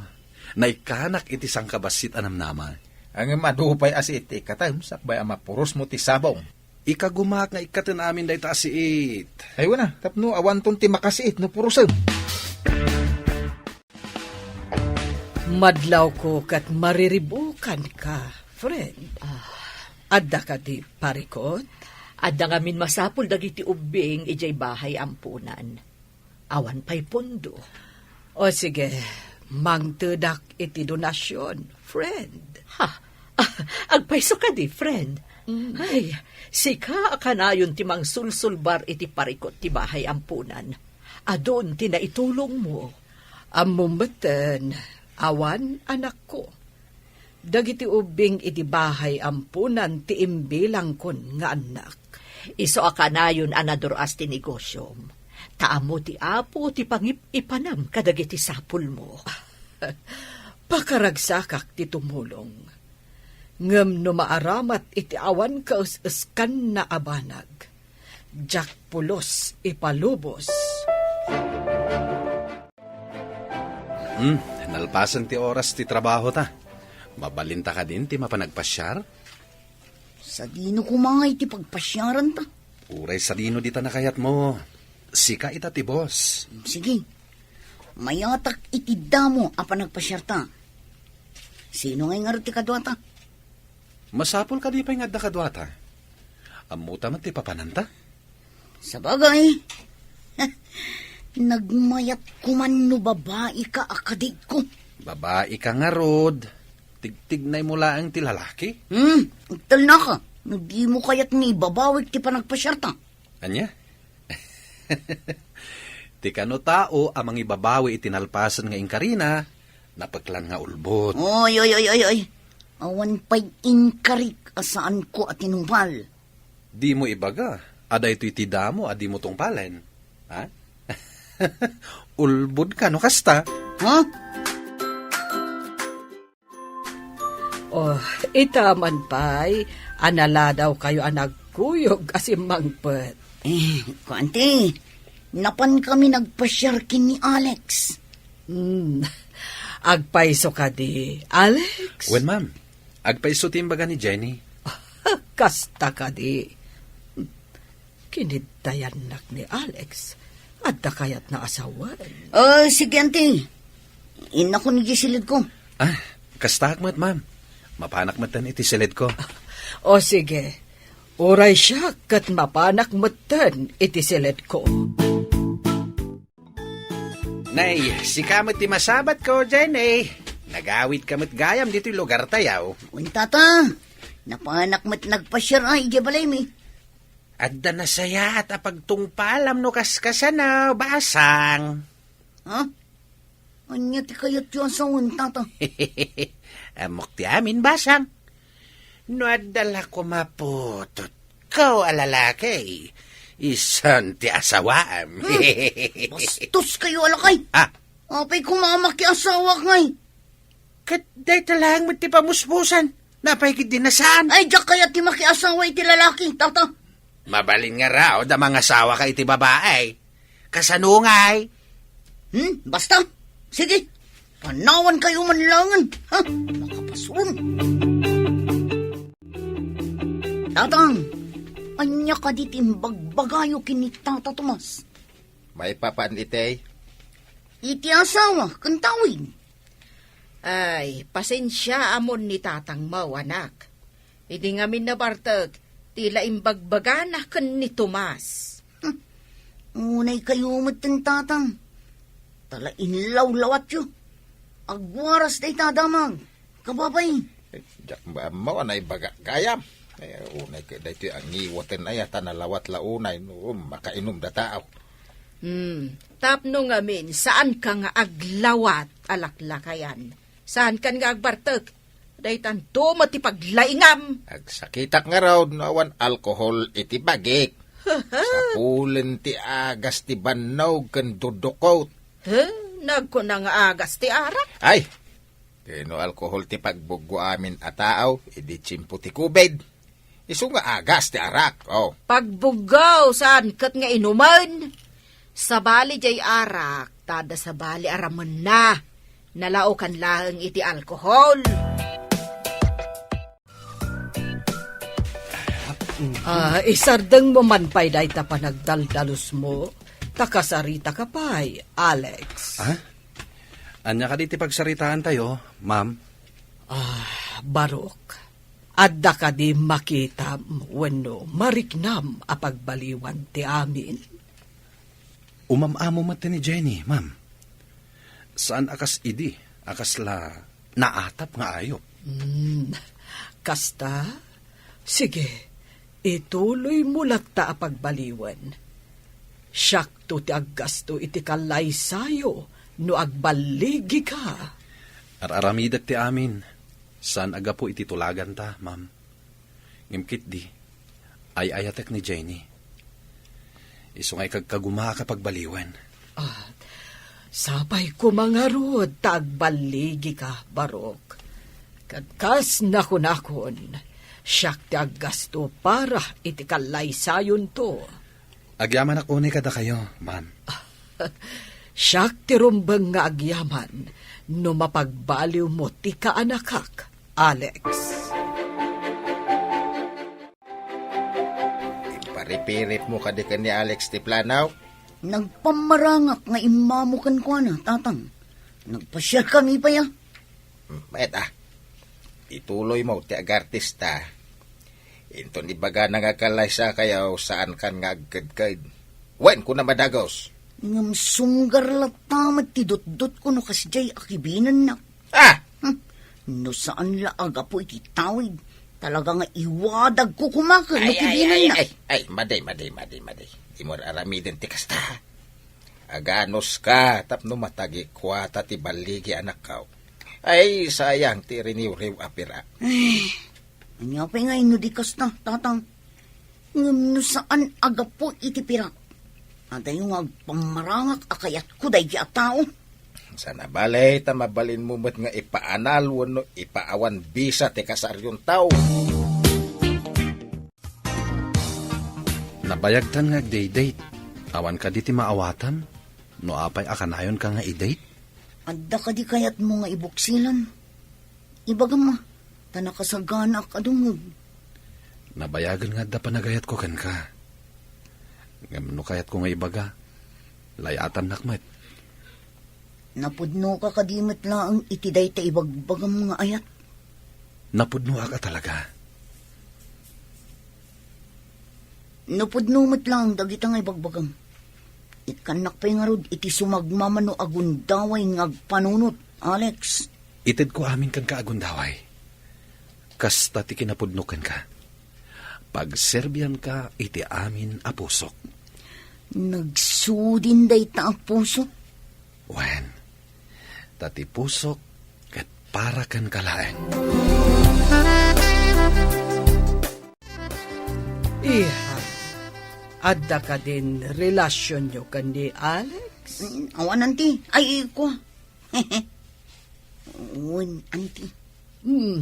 naikkanak iti sangkabassit a namnama. Ngem adu pay a siit ti ikkatem, sakbay a mapurosmo ti sabong. Ikagumak nga ikkaten amin dayta a siit. Ay, wen a, tapno awanton ti makasiit no purosem. Madlawko ket mariribukanka, friend. Ah. Adda kadi parikut? Adda ngamin masapul dagiti ubbing idiay bahay ampunan. Awan pay pondo. O sige, mangtedak iti donasyon, friend. Ha? Ah, agpayso kadi, friend? Mm. Ay, sika a kanayon ti mangsulsulbar iti parikut ti bahay ampunan. Adun ti naitulongmo. Ammom metten, awan anakko. Dagiti ubbing iti bahay ampunan ti imbilangkon nga annak. Isu a kanayon a nadur-as ti negosyom. Ta ammo ti Apo ti pangip-ipanam kadagiti sapulmo. Pakaragsakak ti tumulong. Ngem no maaramat iti awan kaes-eskanna a banag, diak pulos ipalubos. Hmm, nalpasen ti oras ti trabaho ta. Mabalinta kadin ti mapan agpasiar? Sadino koma ngay ti pagpasiaran ta? Uray sadino dita nakayatmo. Sika ita ti boss. Sige. Mayatak iti damo a panagpasiar ta. Sino ngay ngarud ti kaduata? Masapul kadi pay nga adda kaduata? Ammota met ti papananta? Sabagay, nagmayat koman no babaika a kadiko. Babaika ngarud, tigtignaymo laeng ti lalaki? Hmm, agtalnaka, no dimo kayat nga ibabawik ti panagpasiarta. Ania? Ti kano tao a mangibabawi iti nalpasen nga inkarina, napeklan nga ulbod. Oy, oy, oy, oy, oy. Awan pay inkarik a saanko a tinungpal. Dimo ibaga a daytoy ti damo a dimo tungpalen. Ha? Ulbod kano kasta? Ha? Oh, ita man pay, a naladawkayo a nagkuyog a simmangpet. Eh, kuanti, napan kami nagpasiar ken ni Alex. Hmm, agpayso kadi, Alex? Wen, ma'am. Agpayso ti imbaga ni Jenny. Kasta kadi. Kiniddayannak ni Alex. Adda kayatna a sawen. Ah, sige, anti. Innakon iti silidko. Ah, kastaak met, ma'am. Mapanak metten iti silidko. O sige, uray siak ket mapanak metten iti silidko. Nay, sika met ti masabatko, Jenny. Nagawidka met gayam ditoy lugartayo. Wen, tata. Napanak met nagpasiar a idiay balaymi. Adda nasayaat a pagtungpalam no kaskasano, basang. Ha? Ania ti kayatyo a sawen, tata? Ammok ti amin, basang. No adda la koma putotko a lalaki, isun ti asawaam. Hmm, bastoskayo a lakay. Ah. Apay koma a makiasawak ngay? Ket dayta laeng met ti pamuspusan. Napay ketdi a saan? Ay, diak kayat ti makiasawa iti lalaki, tata. Mabalin ngarud a mangasawaka iti babai. Kasano ngay? Hmm, basta. Sige. Panawankayo man laengen, ha? Makapasron. Tatang, ania kadi ti imbagbagayo ken ni Tata Tomas? Maipapan iti? Iti asawa ken tawid. Ay, pasensiaamon ni tatangmo, anak. Idi ngamin nabartek, ti la imbagbagana ken ni Tomas. Hmm. Unay kayo met ken tatang. Ta la inlawlawatyo. Agwaras dayta a damag. Kababay. Eh, diak ammo a naibaga gayam. Eh, unay ket daytoy a ngiwaten aya ta nalawat la unay no makainom da tao. Hmm, tapno ngamin, saanka nga aglawat a laklakayan. Saankan nga agbartek. Daytanto met ti paglaingam. Agsakitak ngarud no awan alkohol iti bagik. Sapulen ti agas ti bannog ken dudukot. He? Nagkuna nga agas ti arak? Ay, ken no alkohol ti pagbuggo amin a tao, idi tiempo ti covid. Isu nga agas ti arak, oh. Pagbuggo, saan ket nga inumen? Sabali jay arak, ta adda sabali a ramenna. Nalaokan laeng iti alkohol. Ah, isardengmo man pay dayta panagdaldalusmo, ta kasaritaka pay, Alex. Ah? Ania kadi ti pagsaritaantayo, ma'am? Ah, Barok, adda kadi makitam wenno mariknam a pagbaliwan ti amin? Umam-amo met ti ni Jenny, ma'am. Saan a kas idi a kasla naatap nga ayup. Hmm, kasta? Sige, ituloymo latta a pagbaliwen. Siakto ti aggasto iti kallaysayo no agballigika. Ar-aramidek ti amin. Saan a gapu iti tulaganta, ma'am. Ngem ketdi, ay-ayatek ni Jenny. Isu nga ikagkagumaak a pagbaliwen. Ah, sapay koma ngarud ta agballigika, Barok. Ket kas nakunakon, siak ti aggasto para iti kallaysayonto. Agyamanak unay kadakayo, ma'am. Siak ti rumbeng nga agyaman no mapagbaliwmo ti kaanakak, Alex. Imparipiripmo kadi ken ni Alex ti planaw? Nagpammarangak nga immamo kenkuana, Tatang. Nagpasiarkami pay a. Hmm, mayat a. Ituloymo ti agartista. Inton ibagana nga agkallaysakayo, saankan nga agkedked. Wen, kunam a dagus. Ngem sunggar latta met ti dutdotko no kasdiay a kibinennak. Ah! Hmm. No saan la a gapu iti tawid, talaga nga iwadagko koma ken no kibinennak. Ay, ay, ay, ay, madi, madi, madi, madi. Dimo aramiden ti kasta. Aganuska tapno matagikuata ti balligi anakko. Ay, sayang ti riniwriw a pira. Ay, ania pay nga inno di kasta, Tatang? Ngem no saan a gapu iti pira, adayo nga agpammarangak a kayatko daydi a tao. Sana bale ta mabalinmo met nga ipaanal wenno ipaawan bisa ti kasarionto. Nabayagtan nga agdate-date. Awan kadi ti maawatam no apay a kanayonka nga i-date? Adda kadi kayatmo nga ibuksilan? Ibagam a, ta nakasaganaak a dumngeg. Nabayagen nga adda panagayatko kenka. Ngem no kayatko nga ibaga, lay-atannak met. Napudnoka kadi met laeng iti dayta ibagbagam nga ayat? Napudnoak a talaga. Napudno met laeng dagita nga ibagbagam. Ikkannak pay ngarud iti sumagmamano a gundaway nga agpanunot, Alex. Itedko amin kenka a gundaway. Kasta ti kinapudno kenka. Pagserbianka iti amin a pusok. Nagsudin dayta a puso. Wen, ta ti pusok ket para kenka laeng. Iha, adda kadin relasionyo ken ni Alex? Mm, awan, anti. Ay, kua. Wen, anti. Hmm.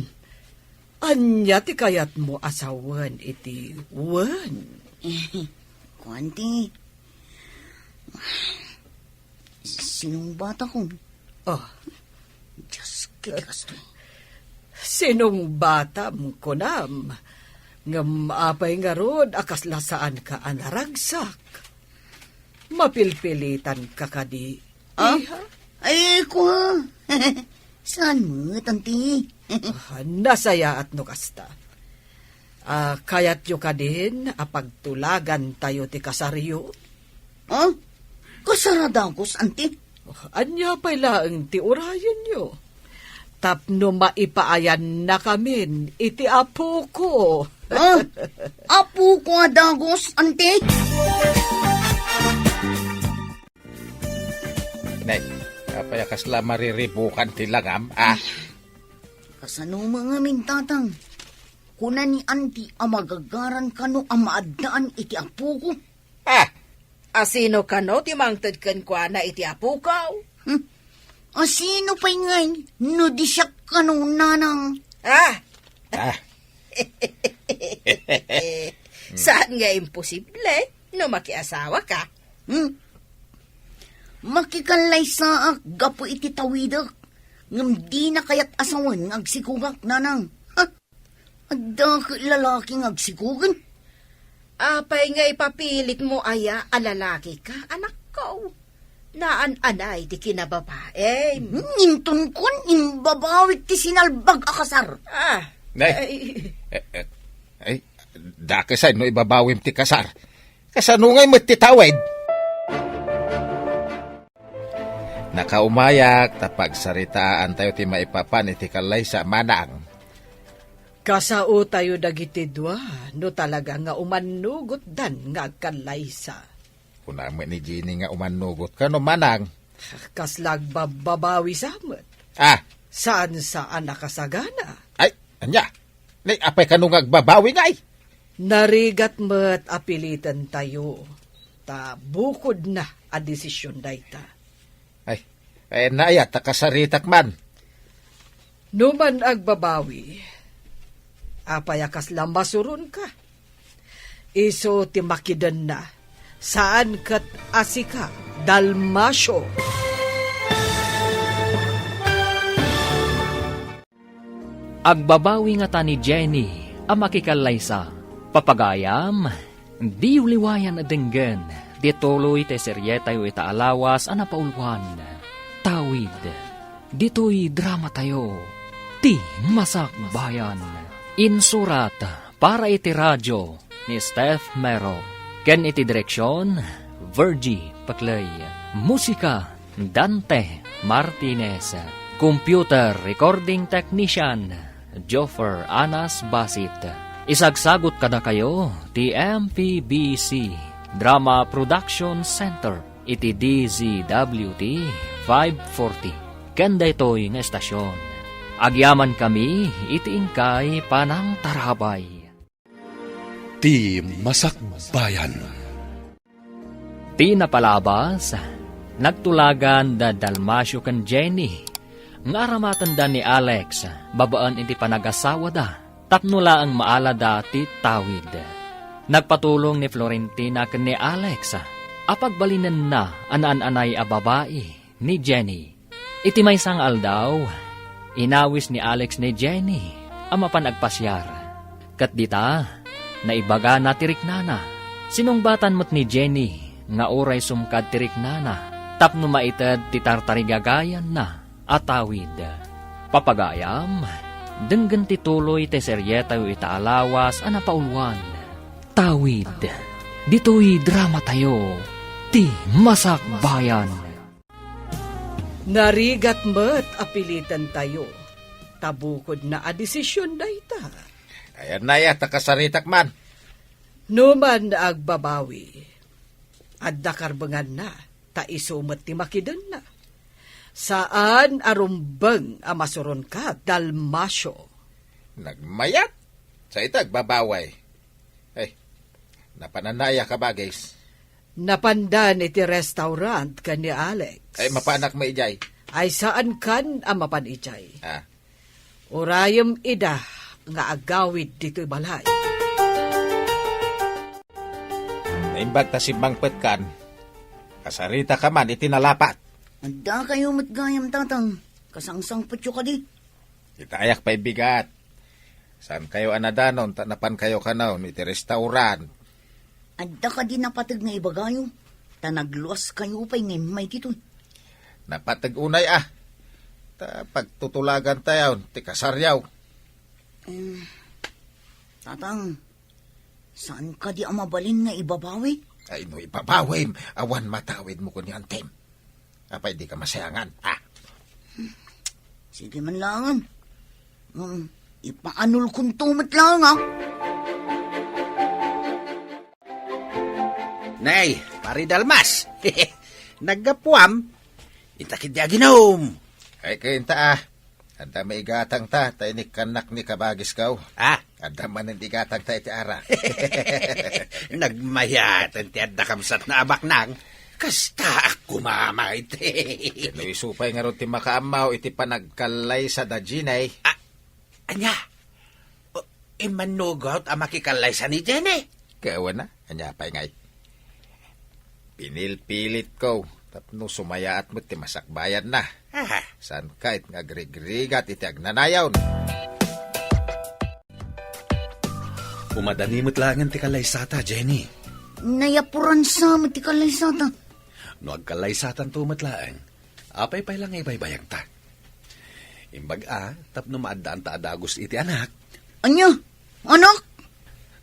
Ania ti kayatmo a sawen iti wen? Kua, anti. Sinong batakon? Ah. Dios, ket kastoy. Sinong batam, kunam? Ngem apay ngarud a kasla saanka a naragsak? Mapilpilitanka kadi, Ah? Iha? Ay, kua. Saan met, anti? Ah, nasayaat no kasta. Ah, kayatyo kadin a pagtulagantayo ti kasaryo? Ah? Kasar a dagus, anti? Oh, ania pay laeng ti urayenyo? Tapno maipaayannakamin iti apoko. Ah? Apoko a dagus, anti? Nay, apay a kasla mariribukan ti langam, ah? Kasano ngamin, tatang? Kuna ni anti a magagaran kano a maaddaan iti apoko. Ah! Asino kano ti mangted kenkuana iti apoko? Hmm. Asino pay ngay no di siak kano, nanang? Ah! Ah. Saan nga imposible no makiasawaka? Hmm. Makikallaysaak gapu iti tawidek, ngem dina kayat a sawen nga agsikogak, nanang. Ha? Adda ket lalaki nga agsikog? Apay nga ipapilitmo aya a lalakika, anakko? Naan-anay ti kinababaim. Hmm, intonkon, imbabawik ti sinalbag a kasar. Ah, Nay. Ay. Eh, eh, ay, dakesay no ibabawim ti kasar. Kasano ngay met ti tawid? Nakaumayak ta pagsaritaantayo ti maipapan iti kallaysa, manang. Kasaotayo dagiti dua no talaga nga umannugotdan nga agkallaysa. Kuna met ni Jenny nga umannugot kano, manang. Kasla agbabbabawi sa met. Ah. Saan-saan a kasagana. Ay, ania? Nay, apay kano nga agbabawi ngay? Narigat met a pilitentayo, ta bukodna a desisyon dayta. Ay, ay, naayat ta kasaritak man. No man agbabawi, apay a kasla masuronka? Isu ti makidenna, saan ket a sika, Dalmacio. Agbabawi ngata ni Jenny a makikallaysa. Papagayam, diyo liwayan a denggen ti tuloy ti serietayo ita a lawas a napauluan, Tawid. Ditoy dramatayo, Ti Masakbayan. Insurat para iti radio ni Steph Mero, ken iti direksion, Virgie Paclay. Musika, Dante Martinez. Computer recording technician, Joffer Anas Basit. Isagsagut kadakayo ti M P B C Drama Production Center iti D Z W T five forty. Ken daytoy nga estasion, agyamankami iti inkay panangtarabay. Ti Masakbayan. Ti napalabas, nagtulagan da Dalmacio ken Jenny nga aramatenda ni Alex babaen iti panagasawada tapno laeng maalada ti tawid. Nagpatulong ni Florentina ken ni Alex a pagbalinenna a naan-anay a babai ni Jenny. Iti maysa nga aldaw, inawis ni Alex ni Jenny a mapan agpasiar. Ket dita, naibagana ti riknana. Sinungbatan met ni Jenny nga uray sumkad ti riknana tapno maited ti tartarigagayanna a tawid. Papagayam, denggen ti tuloy ti serietayo ita a lawas a napauluan. Tawid. Ditoy dramatayo, Ti Masakbayan. Narigat met a pilitentayo, ta bukodna a desision dayta. Ayanna aya ta kasaritak man. No man agbabawi, adda karbenganna, ta isu met ti makidenna. Saan a rumbeng a masuronka, Dalmacio. Nagmayat? Sa ita agbabawi. Ay, napananna aya, kabagis? Napandan iti restaurant ken ni Alex. Ay, mapanak met idiay. Ay, saankan a mapan idiay. Ah. Urayem ida nga agawid ditoy balay. Naimbag ta simmangpetkan, kasaritaka man iti nalapat. Adda kayo met gayam, Tatang. Kasangsangpetyo kadi? Itayak pay bigat. Saan kayo a nadanon ta napan kayo kanon iti restaurant? Adda kadi napateg nga ibagayo, ta nagluas kayo pay nga immay ditoy? Napateg unay a. Ta pagtutulagan tayo ti kasaryaw. Em, Tatang, saan kadi a mabalin nga ibabawi? Ay, no ibabawim, awan matawid mo kun ni Antem. Apay di ka masayangan, ha? Sige man langan. Um, ipaanol kunto met lang, ha? Nay, Pari Dalmas. Naggapuam? Intak idi aginom. Ay, kayo inta, ah. Adda maigatang ta, ta inikkannak ni kabagis kaw. Ah? Adda manen igatang ta iti arak. Nagmayaten ti adda kabsat na abaknang. Kasta ak kumamay ti. Kano isu pay ngarud ti makaammaw iti panagkallaysa da Jenny. Ah, anya? O, immanugot a makikallaysa ni Jenny? Kawana, anya pay ngay? Pinilpilit ko, tapno sumayaat met ti masakbayan na. Aha. Saan ka it nga agrigrigat iti agnanayon? Umadani met laengen ti kallaysata, Jenny. Nayapuran sa met ti kallaysata. No agkallaysatanto met laeng, apay pay la nga ibaybayagta? Imbag a, tapno maaddaan ta a dagus iti anak. Anya? Anak?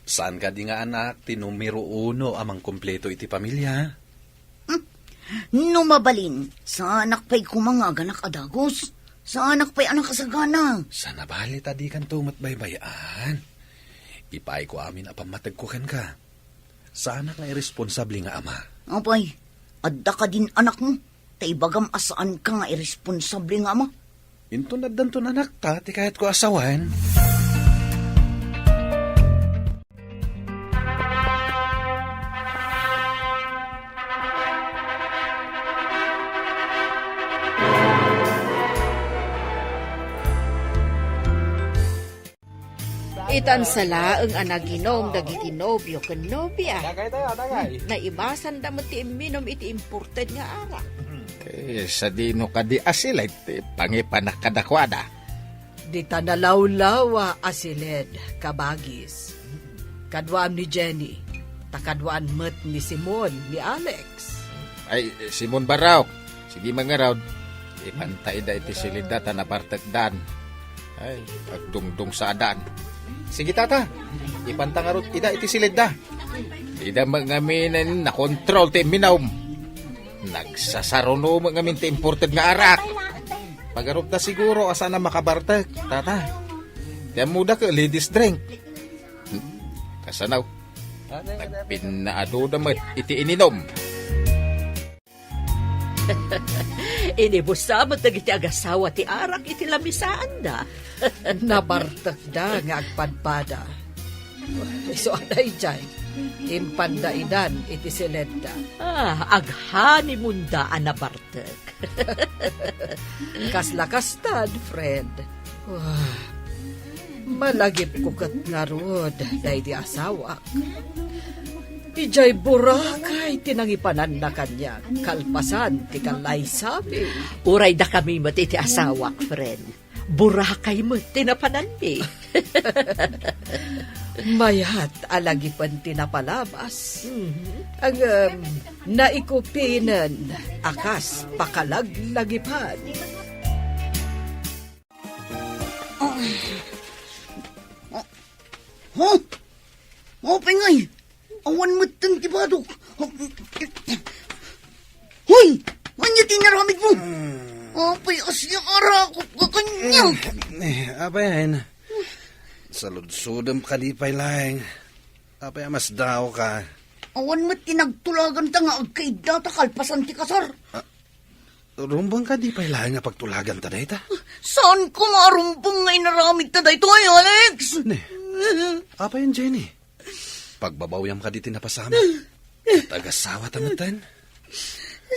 Saan kadi nga anak ti numero uno a mangkumpleto iti pamilia? Hmm. No mabalin, saanak pay koma nga aganak a dagus. Saanak pay a nakasagana. Sana bali ta di kanto met baybay-an. Ipaayko amin a pammategko kenka. Saanak nga irresponsable nga ama. Apay, adda kadin anakmo? Ta ibagam a saanka nga irresponsable nga ama. Inton addanton anakta ti kayatko a sawen. Itan sa laeng a naginom dagiti nobio ken nobia. Dagay tayo, dagay. Naibasanda met ti imminom iti imported nga arak. Eh, sadino kadi a siled ti pangipanak kadakuada? Dita nalawlawa a siled, kabagis. Kaduaam ni Jenny, ta kaduaan met ni Simon, ni Alex. Ay, Simon Barraok, sige mangarod. Ipanta ida iti siledda ta nabartekdan. Ay, agdungdung sa adan. Sige, tata. Ipanta ngarud ida iti siledda. Ida met ngamin nakontrol ti imminom. Nagsasaruno met ngamin ti imported nga arak. Pagarupta siguro a saan a makabartek, tata. Ti ammoda ket ladies drink. Hmm, kasanaw. Nagpinnaadoda met iti ininom. Inibusa met dagiti agasawa ti arak iti lamisaanda. Nabartekda nga agpadpada. Isu a daydiay, impanda idan iti siledda. Ah, aghanimunda a nabartek. Kasla kastan, friend. Wah, malagipko ket ngarud daydi asawak. Idiay Boracay ti nangipananna kaniak, kalpasan ti kallaysabi. Uray dakami met iti asawak, friend. Boracay met ti napananmi. Mayat a lagipen ti napalabas. Mhm. Ngem, naikupinen a kas pakalaglagipan. Huh? Apay ngay? Awan metten ti badok. Hoy! Ania ti inaramidmo? Hmm. Apay a siya arakop ka kaniak? Eh, apay, Ain? Saludsodem kadi pay laeng. Apay a masdaawka? Awan met ti nagtulaganta nga agkaiddata kalpasan ti kasar. Ah, rumbeng kadi pay laeng nga pagtulaganta dayta? Saanko nga arumbeng nga inaramidta daytoy, Alex? Ne, apay, Jenny? Pagbabawyam kadi ti napasamak? Ket agasawata metten?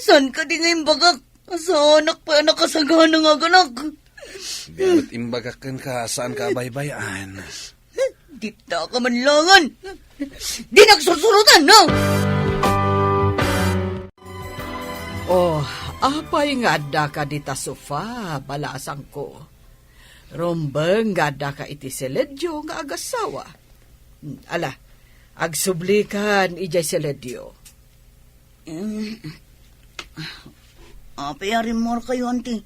Saan kadi nga imbagak? Saanak pay a nakasagana nga aganak. Di met imbagak kenka, saanka a baybay-an. Dita ka manlangan. Di nagsursurutan, no? Oh, apay nga addaka dita sofa, balasangko? Rumbeng nga addaka iti siledyo nga agassawa. Hmm, ala, agsublikan idiay siledyo. Mm. Apay a rimmuarkayo, anti?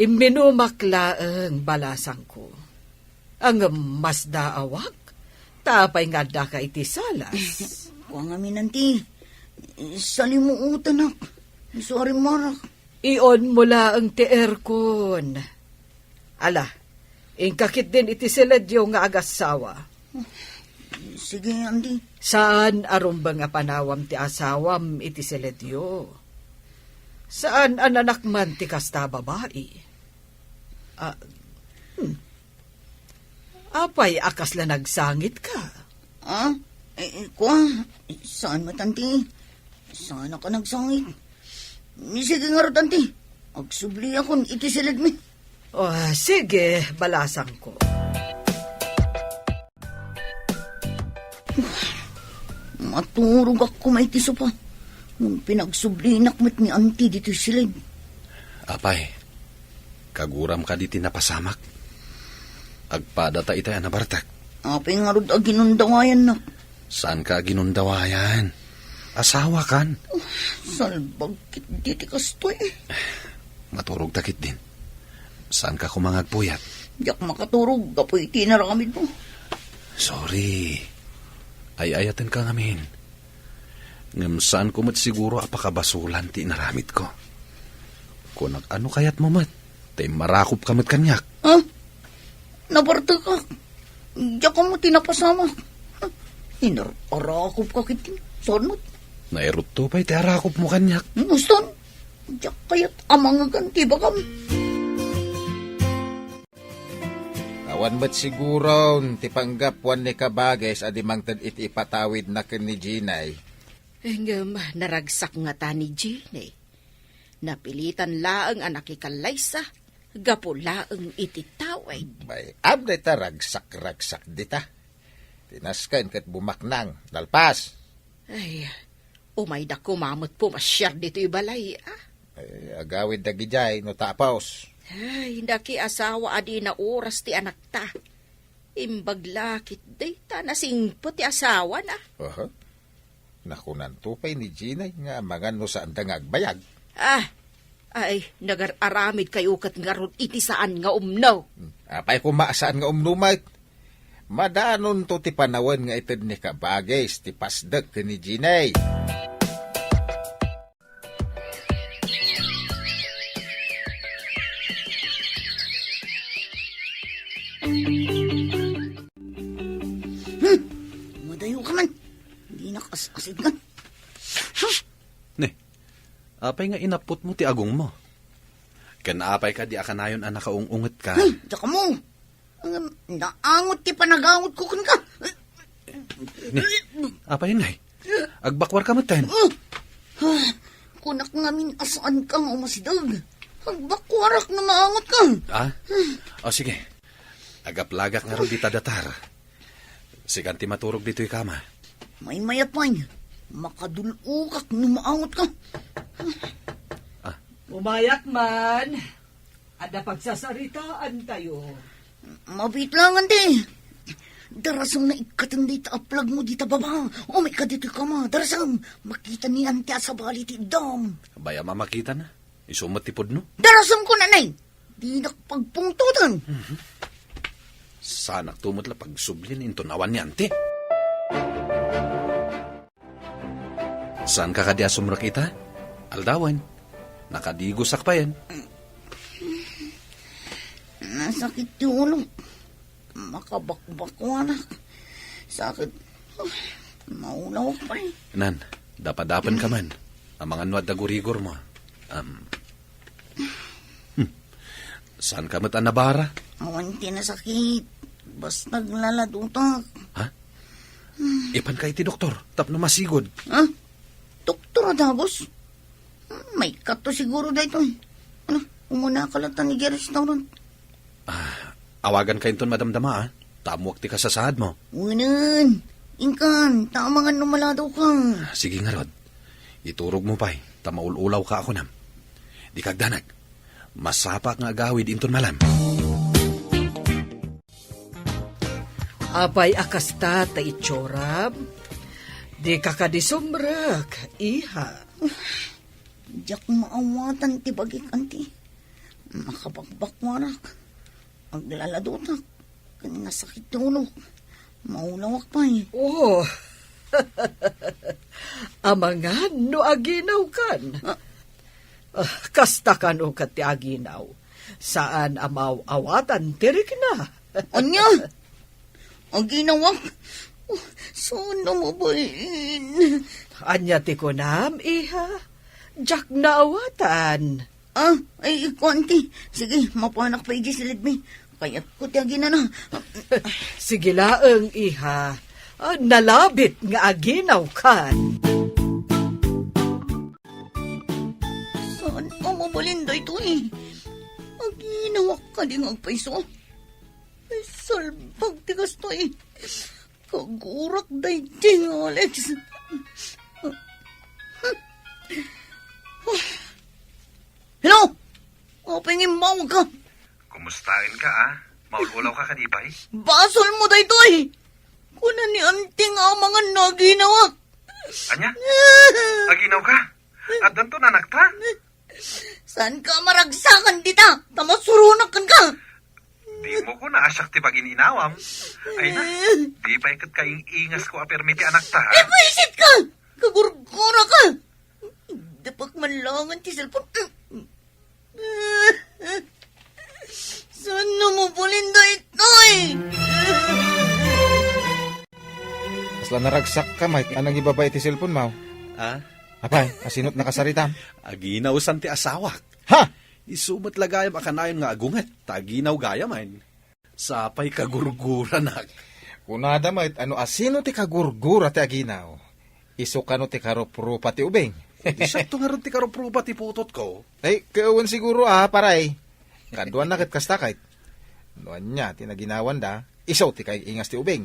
Imminumak laeng, balasangko. Ngem masdaawak, ta apay nga addaka iti salas? Kua ngamin, anti. Salimuotanak. Isu a rimmuarak. Ionmo laeng ti aircon. Ala, inka ketdin iti siledyo nga agassawa. Sige, anti. Saan a rumbeng a panawam ti asawam iti siledyo. Saan a nanakman ti kasta a babai. Ah, hmm. Apay a kasla nagsangitka? Ah? Eh, eh, kua? Saan met, anti? Saanak a nagsangit. Ni, sige ngarud, anti. Agsubliakon iti siledmi. Oh, sige, balasangko. Maturogak koma iti sofa. Ngem pinagsublinak met ni anti ditoy siled. Apay, kaguram kadi ti napasamak? Agpadata itay a nabartek. Apay ngarud a ginundawayannak? Saanka a ginundawayan? Asawakan. Oh, salbag ketdi ti kastoy. Maturogta ketdin. Saanka koma nga agpuyat? Diak makaturog gapu iti inaramidmo. Sorry. Ay-ayatenka ngamin. Ngem saanko met siguro a pakabasolan ti inaramidko. Kunak, ano kayatmo met? Ta immarakopka met kaniak. Ah? Nabartekak. Diak ammo ti napasamak. Inar-arakopka ketdi. Saan met? Nairutto pay ti arakopmo kaniak. Muston, diak kayat a mangegan ti ibagam. Awan met siguron ti panggapuan ni Kabagis a di mangted iti ipatawidna ken ni Jinay. Ngem naragsak ngata ni Jinay. Napilitan laeng a nakikallaysa gapu laeng iti tawid. Bay-am dayta ragsak-ragsak dita. Ti nasken ket bumaknang, nalpas. Ay, umayda koma met pumasiar ditoy balay, a. Ay, agawid dagidiay no tapos. Ay, nakiasawa a di naoras ti anakta. Imbag la ketdi ta nasingpet ti asawana. Aha. Nakunanto pay ni Jinay nga amangan no saanda nga agbayag. Ah, ay, nagar-aramidkayo ket ngarud iti saan nga umno. Hmm, apay koma a saan nga umno met? Madanonto ti panawen nga ited ni Kabagis ti pasdek ken ni Jinay. Hmm, madayo ka man. Dinak as-asidngan. Hmm. Ne, apay nga inapputmo ti agongmo? Ken apay kadi a kanayon a nakaung-ungetka? Hmm, diak ammo. Ngem naangot ti panagangotko kenka. Ne, apay ngay? Agbakuarka metten? Ah, kunak ngamin a saanka nga umasideg. Agbakuarak no maangotka. Ah? O, sige. Agaplagak ngarud dita datar. Sikan ti maturog ditoy kama. Maymayat pay. Makadul-okak no maangotka. Ah. Umayak man. Adda pagsasaritaantayo. Mabiit lang, anti. Darasem nga ikkaten dayta a plagmo dita baba. Umayka ditoy kama, darasem. Makita ni anti a sabali ti iddam. Bay-am a makitana. Isu met ti pudno. Darasem ko, nanay. Dinak pagpungtoten. Mhm. Saanakto met la pagsublien inton awan ni anti. Saanka kadi a sumrek ita? Aldawen. Nakadigosak payen. Nasakit ti ulo. Makabakbakuanak. Sakit. Maulawak pay. Nan, dapadapen ka man. Amangan no adda gurigor mo. Um, hmm. Saan ka met a nabara? Awan ti nasakit. Basta aglaladotak. Ha? Ipan ka iti doktor, tapno masigud. Ha? Doktor a dagus? Maikkato siguro daytoy. Ano, umuna ka latta idiay restaurant. Ah, awagan ka inton madamdama, ah. Ta ammoak ti kasasaad mo. Unan, inkan, ta amangan no maladaw ka. Sige ngarud. Iturog mo pay, ta maul-ulaw ka a kunam. Di ka agdanag. Masapa nga agawid inton malam. Apay a kasta ta itsuram? Di ka kadi sumrek, iha. Diak maawatan ti bagik, anti. Makabakbakwarak. Aglaladotak. Ken nasakit ti ulok. Maulawak pay. Oh. Amangan no aginawkan. Ah. Ah, kasta kano ket ti aginaw. Saan a maaw-awatan ti rikna. Ania? Aginawak? Oh, saan a mabalin? Ania ti kunam, iha? Diak naawatan. Ah, ay, kuan ti. Sige, mapanak pa iti silidmi. Kayatko ti aginana. Sige laeng, iha. Ah, nalabit nga aginawkan. Saan a mabalin daytoy? Aginawak kadi nga agpayso? Ay, salbag ti kastoy. Kagurak daydi nga Alex. Hello? Apay nga immawag ka? Kumustaen ka, ah? Maul-ulaw ka kadi pay? Basol mo daytoy! Kuna ni Auntie nga amangan no aginawak. Ania? Aginaw ka? Addanto nanakta? Saan ka maragsakan dita? Ta masuronak kenka. Di mo ko naasiak ti pagin-inawam. Ay na, di pay ket kaing-ingas ko a permi ti anakta, ha? Eh, buisit ka! Kagurgura ka! Dapak man langan ti cellphone. Saan na mo balin daytoy? Kasla naragsak ka, Mike. Anang ibaba iti cellphone mo? Ah? Apay, asino't nakasaritam? Aginaw san ti asawak. Ha? Isu met la gayam a kanayon nga agunget, ta aginaw gayam, ay. Sapay kagurguranak. Kunada met, ano asino ti kagurgura ti aginaw? Isu kano ti karuprupa ti ubing? Di siakto ngarud ti karuprupa ti putotko. Ay, kawan siguro, ah, paray. Kaduan na ket kasta kayt. No ania ti naginawanda, isu ti kaing-ingas ti ubing.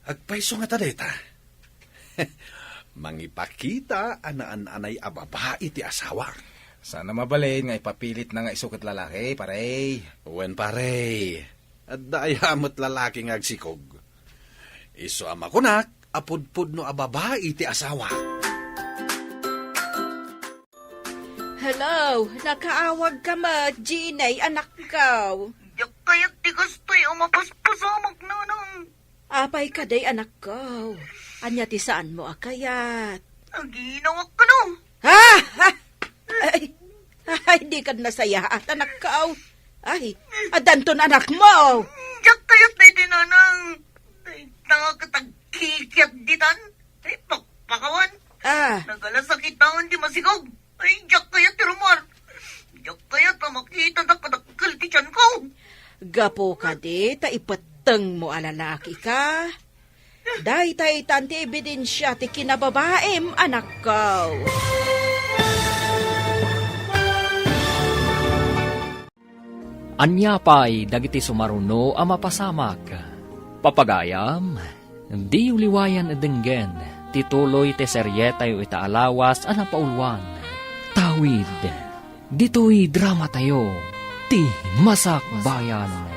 Agpayso ngata dayta. Mangipakita a naan-anay a babai ti asawa. Saan a mabalin nga ipapilitna nga isu ket lalaki, pare. Wen, pare. Adda aya met lalaki nga agsikog. Isu a makunak a pudpudno a babai ti asawa. Hello, nakaawag ka met, Jeannie, anakko. Diak kayat ti kastoy a mapaspasamak, nanang. Apay kadi, anakko? Ania ti saanmo a kayat? Aginawak kano. Ah! Ah! Ay, ay, di kad nasayaat, anakko. Ay, addanton anakmo. Diak kayat daydi, nanang. Dayta ket agkikiat ditan. Ay, pakpakawan. Ah. Nagalasakitan ti masikog. Ay, diak kayat ti rummuar. Diak kayat a makita dakdakkel ti tianko. Gapu kadi ta ipettengmo a lalaki ka. Daytaytan ti ebidensia ti kinababaim, anakko. Ania pay dagiti sumaruno a mapasamak? Papagayam, diyo liwayan a denggen ti tuloy ti serietayo ita a lawas a napauluan. Tawid, ditoy dramatayo, ti Masakbayan.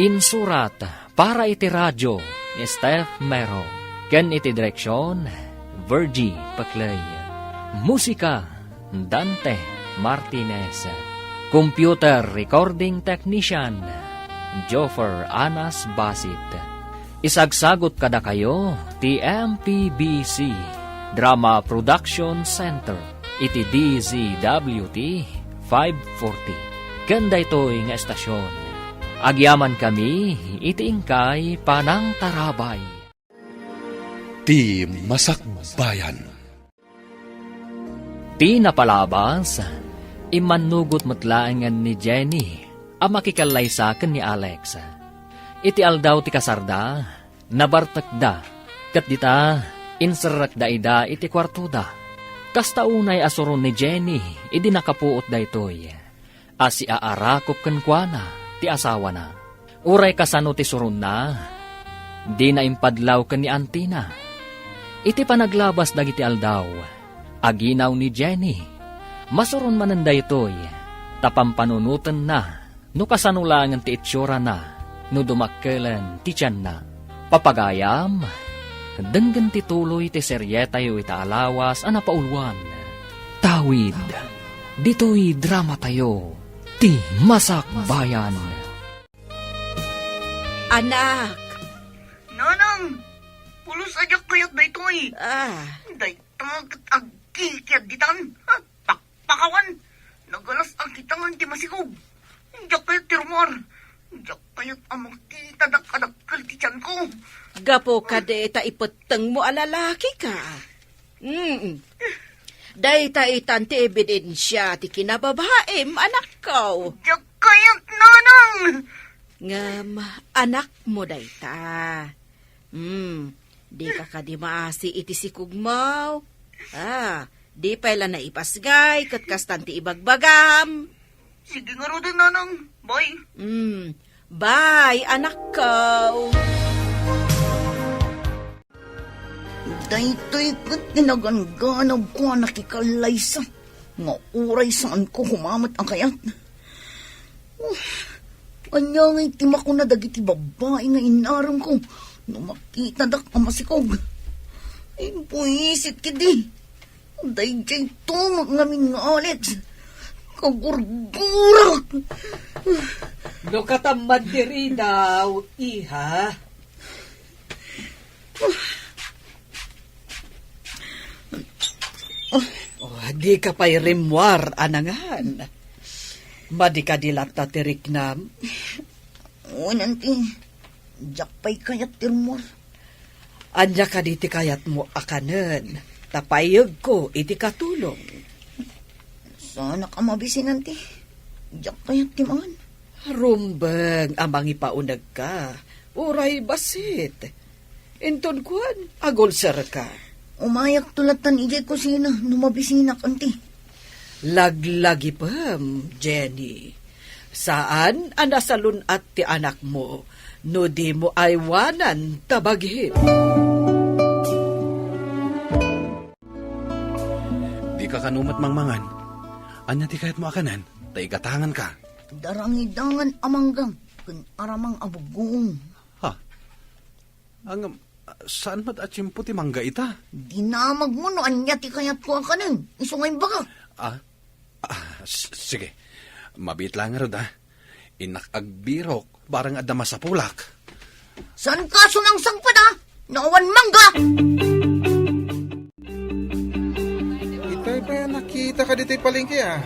Insurat para iti radio ni Steph Mero, ken iti direksion, Virgie Paclay. Musika, Dante Martinez. Computer recording technician, Joffer Anas Basit. Isagsagut kadakayo ti M P B C Drama Production Center iti D Z W T five forty. Ken daytoy nga estasion, agyamankami iti inkay panangtarabay. Ti Masakbayan. Ti napalabas, immannugot met laengen ni Jenny a makikallaysa ken ni Alex. Iti aldaw ti kasarda, nabartekda, ket dita, inserrekda ida iti kuartoda. Kasta unay a suron ni Jenny idi nakapuot daytoy a siaarakop kenkuana ti asawana. Uray kasano ti suronna, dina impadlaw ken ni antina. Iti panaglabas dagiti aldaw, aginaw ni Jenny. Masuron manen daytoy, ta pampanunotenna no kasano laengen ti itsura na no dumakkelen ti tianna. Papagayam, denggen ti tuloy ti serietayo ita a lawas a napauluan. Tawid, ditoy dramatayo, Ti Masakbayan. Anak! Nanang! Pulos a diak kayat daytoy! Ah. Dayta ket agkikiad ditan! Ha? Pakpakawan! Nagalas a kitangan ti masikog! Diak kayat ti rummuar! Diak kayat a makitadak a dakkel ti tianko! Gapu kadi ta ipettengmo a lalaki ka. Mm. Dayta itan ti ebidensia ti kinababaim, anakko. Diak kayat, nanang! Ngem, anakmo dayta. Hmm, dika kadi maasi iti sikogmo? Ah, di pay la naipasngay ket kastan ti ibagbagam. Sige ngaruden, nanang. Bye. Hmm, bye, anakko. Daytoy ket ti naganganabko a nakikallaysa nga uray saanko kumamet a kayat. Ania ngay ti makuna dagiti babbai nga inaremko no makitadak a masikog? Imbuisit ketdi. Daydiay tumeng ngamin nga Alex. Kagurgurak. No katamman ti ridaw, iha. Oh, dika pay rimmuar a nangan. Madi kadi latta ti riknam? Wen, anti, diak pay kayat ti rummuar. Ania kadi ti kayatmo a kanen? Ta payegko iti katulong. Saanak a mabisin, anti. Diak kayat ti mangan. Rumbeng a mangipaunegka, uray bassit. Inton kuan, agulserka. Umayakto lattan idiay kusina no mabisinak, anti. Laglagipem, Jenny. Saan a nasalun-at ti anakmo no dimo aywanan ta bagim. Dika kano met mangmangan. Ania ti kayatmo a kanen? Ta igatanganka. Darangidangan a mangga ken aramang a bugong. Ha? Ngem, saan met a tiempo ti mangga ita? Dinamagmo no ania ti kayatko a kanen, isu nga imbagak. Ah? Ah, s-, sige. Mabiit laeng ngarud, ah. Innak agbirok, barang adda masapulak. Saanka sumangsangpet, ah? No awan mangga! Itay pay a nakitaka ditoy palengke, ah.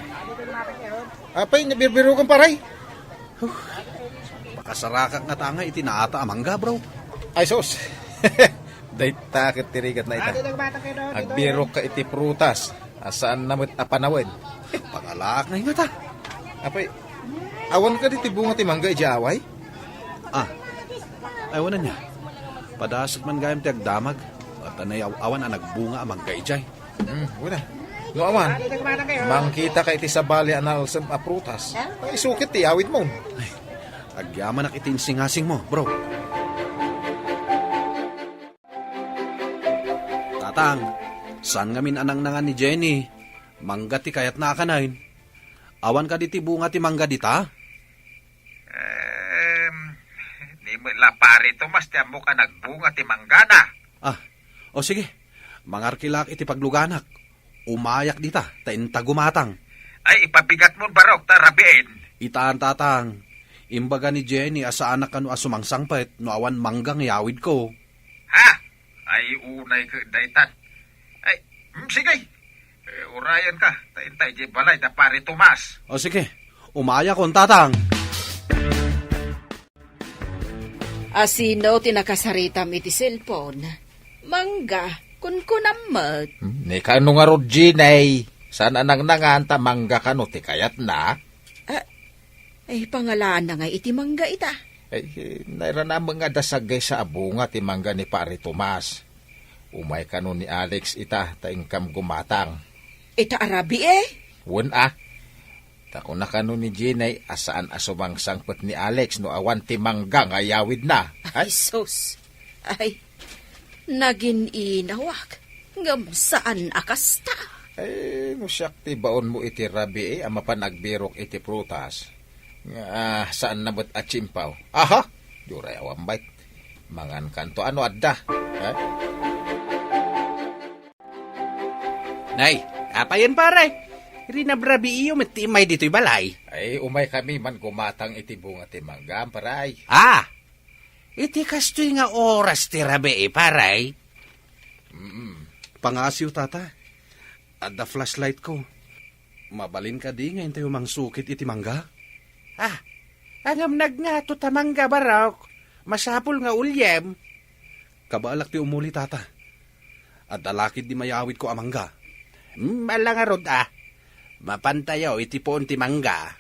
Apay, nabirbirokan, paray? Huh. Pakasarakak ngata ngay iti naata a mangga, bro. Ay, sus. Dayta ket ti rigat na ita. Agbirokka iti prutas a saanna met a panawen. Pangalaak ngay ngata. Apay, awan kadi ti bunga ti mangga idiay away? Ah, ay, awan ania. Padasek man gayam ti agdamag. Ta nayaw-awan a nagbunga a mangga idiay. Hmm, wen a. No awan, mangkitaka iti sabali a nalsem a prutas. Ay, isukit ti awidmo. Ay, agyamanak iti insingasingmo, bro. Tatang, saan ngamin a nangnangan ni Jenny? Mangga ti kayatna a kanen. Awan kadi ti bunga ti mangga dita? Em, ni met la pare Tomas ti ammok a nagbunga ti manggana. Ah, o sige. Mangarkilaak iti pagluganak. Umayak dita, ta inta gumatang. Ay, ipabigatmon, barok, ta rabiin. Itan, tatang. Imbaga ni Jenny a saanak kano a sumangsangpet no awan mangga nga iyawidko. Ha? Ay, unay ket daytan. Ay, mm, sige. Urayenka, ta intay di balay da Pare Tomas. O sige, umayakon, Tatang. Asino ti nakasaritam iti cellphone? Mangga, kunkunam met. Hmm, ni kano ngarud, Jenny? Saan a nangnangan ta mangga kano ti kayatna? Ah, ay, pangalaanna nga iti mangga ita? Ay, eh, nairanamen nga adda saggaysa a bunga ti mangga ni Pare Tomas. Umay kano ni Alex ita, ta inkam gumatang. Ita a rabii, eh? Wen a. Ta kuna kano ni Jenny a saan a sumangsangpet ni Alex no awan ti mangga nga iyawidna. Ay, sus. Ay, nagin-inawak. Ngem saan a kasta. Ay, no siak ti baonmo iti rabii a mapan agbirok iti prutas, nga, ah, saan na met a tsimpaw. Aha! Diyo ray awan bay. Mangan kanto ano adda. Eh? Nay, apayen, pare? Rinabrabiiyo met ti immay ditoy balay. Ay, umay kami man gumatang iti bunga ti mangga, pare. Ah! Iti kastoy nga oras ti rabii, pare? Mm. Pangasiw, tata. Adda flashlight ko. Mabalin kadi nga intayo mangsukit iti mangga? Ah, angam nagngato ta mangga, barok. Masapul nga uliem. Kabaelak ti umuli, tata. Adda lakid di mayawidko a mangga. Hmm, ala ngarud, ah. Mapantayo iti puon ti mangga.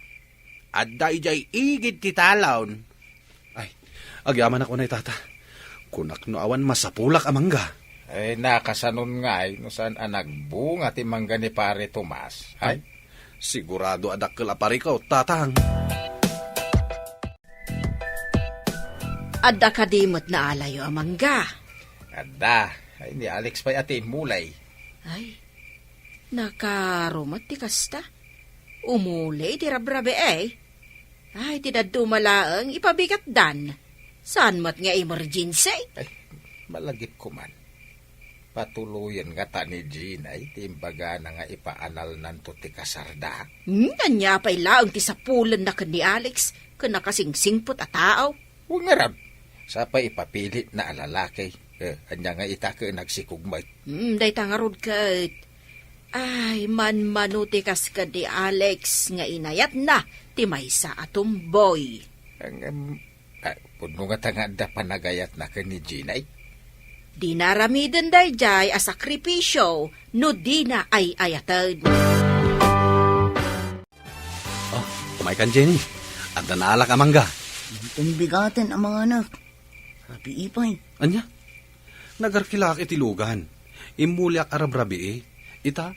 Adda idiay igid ti talon. Ay, agyamanak unay, tata. Kunak no awan masapulak a mangga. Ay, nakasanon ngay no saan a nagbunga ti mangga ni Pare Tomas. Ay, sigurado a dakkel a parikaw, tatang. Adda kadi met naalayo a mangga? Adda. Ay, ni Alex pay a ti immuli. Ay, nakarumat ti kasta. Umuli ti rabrabii, eh. Ay, ti dadduma laeng ipabigatdan. Saan met nga emergency? Ay, malagipko man. Patuloyen ngata ni Jenny ti imbagana nga ipaanalnanto ti kasarda. Hmm, ania pay laeng ti sapulenna ken ni Alex ken nakasingsingpet a tao? Wen ngarud, sapay ipapilitna a lalaki. Eh, ania nga ita ket nagsikog met? Hmm, dayta ngarud ket. Ay, manmano ti kas ken ni Alex nga inayatna ti maysa a tomboy. Ang, em, Ah, pudno ngata nga adda panagayatna ken ni Jenny. Dina aramiden daydiay a sakripisio no dina ay-ayaten. Oh, umaykan, Jenny. Adda naalak a mangga. Inton bigaten a manganak. Rabii pay. Ania? Nagarkilak iti lugan. Immuliak a rabrabii. Ita,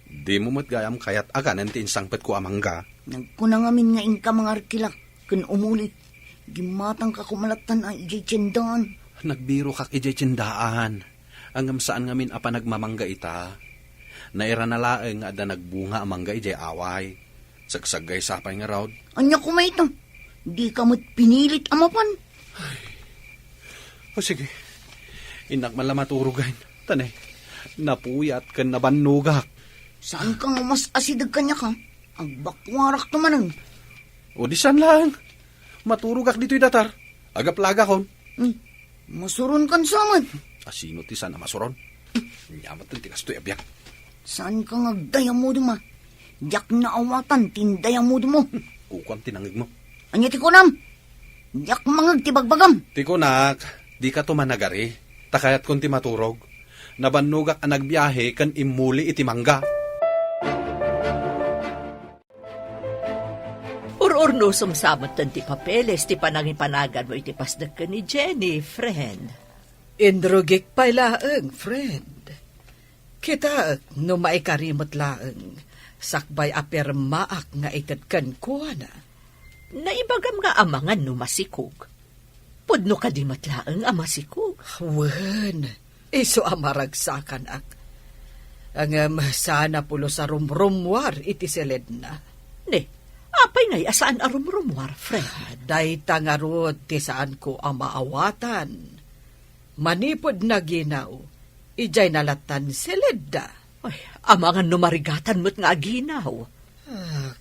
dimo met gayam kayat aganen ti insangpetko a mangga. Nagkuna ngamin nga inka mangarkila ken umuli. Gimmatangka koma lattan a idiay tiendaan. Nagbirokak idiay tiendaan. Ngem saan ngamin a panagmamangga ita. Nairana laeng nga adda nagbunga a mangga idiay away. Sagsaggaysa pay ngarud. Ania koma ita? Dika met pinilit a mapan. O sige. Innak man la maturogen. Ta ne, napuyat ken nabannogak. Saanka nga mas asideg kaniak, a? Agbakuarakto manen. O di saan laeng. Maturogak ditoy datar. Agaplagakon. Hmm. Masuronkan sa met. Asino ti saan a masuron? Ania met ti kastoy a biag. Saanka nga agdayamudem, a? Diak naawatan ti indayamudemmo. Kukuam ti nangngegmo. Ania ti kunam? Diak mangngeg ti bagbagam. Ti kunak, dikato managari. Ta kayatkon ti maturog. Nabannogak a nagbiahe ken immuli iti mangga. Ur-urnusom sa metten ti papeles ti panangipanaganmo iti pasdek ken ni Jenny, friend. Inrugik pay laeng, friend. Kitaek no maikari met laeng, sakbay a pirmaak nga ited kenkuana. Naibagam nga amangan no masikog. Pudno kadi met laeng a masikog? Wen, isu a maragsakanak. Ngem saan a pulos a rumrummuar iti siledna. Ne, apay ngay a saan a rumrummuar, friend? Dayta ngarud ti saanko a maawatan. Manipud naginaw, idiay nalattan siledda. Ay, amangan no marigatan met nga aginaw. Ah,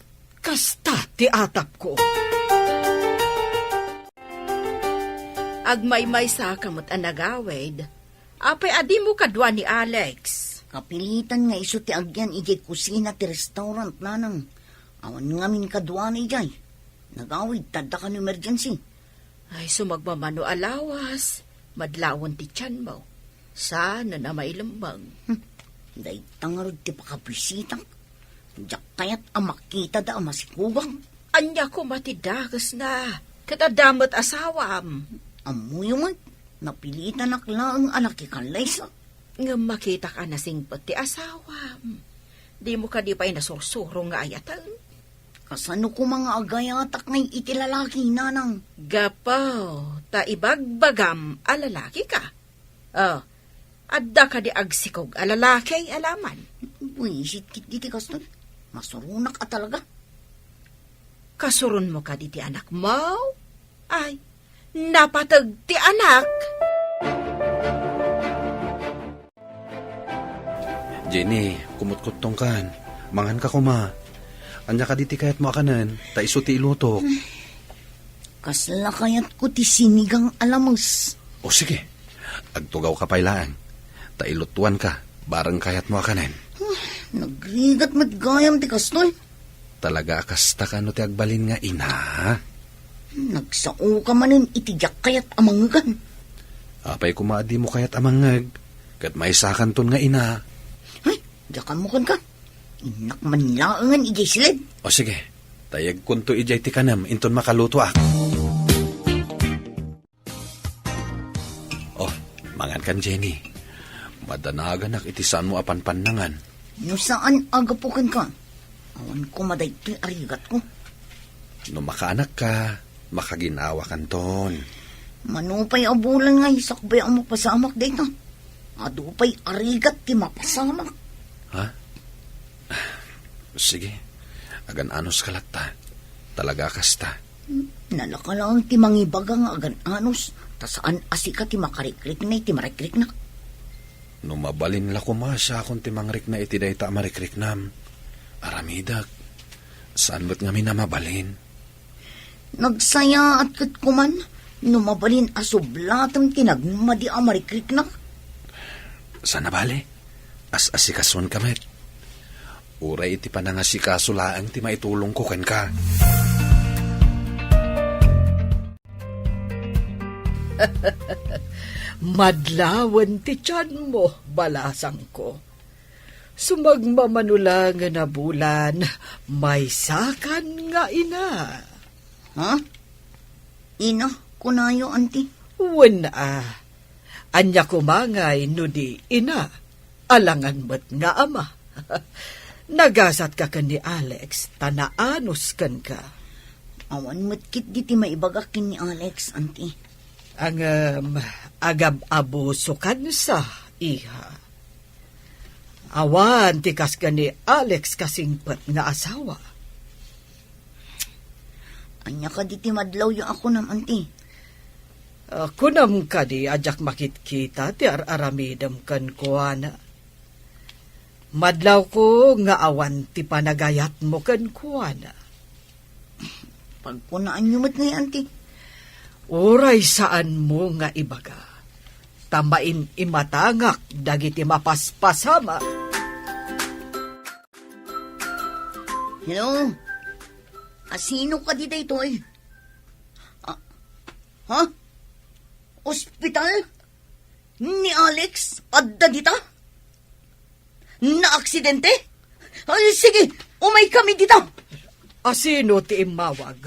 kasta ti atapko. Agmaymaysa ka met a nagawid. Apay a dimo kadua ni Alex? Napilitan nga isu ti agyan idiay kusina ti restaurant, nanang. Awan ngamin kaduana idiay. Nagawid, tadda kan emergency. Ay, sumagmamano a lawas, madlawen ti tianmo. Saan a mailemmeng. Hmm. Dayta ngarud ti pakabisitak. Diak kayat a makitada a masikugak. Ania koma ti dakesna? Ket adda met asawam. Ammoyo met, napilitanak laeng a nakikallaysa. Ngem makitak a nasingpet ti asawam. Dimo kadi pay nasursuro nga ayaten? Kasano koma nga agayatak ngay iti lalaki, nanang? Gapu ta ibagbagam a lalaki ka. Oh, adda kadi agsikog a lalaki a laman? Buisit ketdi ti kastoy. Masuronak a talaga. Kasuronmo kadi ti anakmo? Ay, napateg ti anak. Jenny, kumutkuttongkan. Manganka koma. Ania kadi ti kayatmo a kanen? Ta isu ti ilutok. Kasla kayatko ti sinigang a lames. O sige, agtugawka pay laeng. Ta ilutuanka, bareng kayatmo a kanen. Nagrigat met gayam ti kastoy. Talaga a kasta kano ti agbalin nga ina? Nagsaoka manen iti diak kayat a mangngegan. Apay koma a dimo kayat a mangngeg, ket maysakanton nga ina. Ay, diak ammo kenka. Innak man laengen idiay siled. O sige, tayegkonto idiay ti kanem inton makalutoak. Oh, mangankan, Jenny. Madanaganak iti saanmo a panpannangan. No saan a gapu kenka, awan koma daytoy a rigatko. No makaanakka, makaginawakanton. Mano pay a bulan nga isakbay a mapasamak dayta. Adu pay a rigat ti mapasamak. Ha? Sige, agan-anos ka latta. Talaga a kasta. Nalaka laeng ti mangibaga nga agan-anos, ta saan a sika ti makarikrikna iti marikriknak. No mabalin la koma siakon ti mangrikna iti dayta a marikriknam, aramidek. Saan met ngamin a mabalin. Nagsayaat ket kuman no mabalin a sublatem ti nagmadi a marikriknak. Sana bale, as-asikasuenka met. Uray iti panangasikaso laeng ti maitulongko kenka. Madlawen ti tianmo, balasangko. Sumagmamano laengen a bulan, maysakan nga ina. Ha? Ina, kunayo, anti? Wen a. Ania koma ngay no di ina? Alangan met nga ama. Nagasatka ken ni Alex, ta naanos kenka. Awan met ketdi ti maibagak ken ni Alex, anti. Ngem, agab-abusokansa, iha. Awan ti kas ken ni Alex kasingpet nga asawa. Ania kadi ti madlawyo a kunam, anti? Ah, kunam kadi a diak makitkita ti ar-aramidem kenkuana? Madlawko nga awan ti panagayatmo kenkuana. Pagkunaanyo met ngay, anti. Uray saanmo nga ibaga, ta maim-imatangak dagiti mapaspasamak. Hello? Asino kadi daytoy? Ah, ha? Ospital? Ni Alex? Adda dita? Naaksidente? Ay, sige, umay kami dita. Asino ti immawag?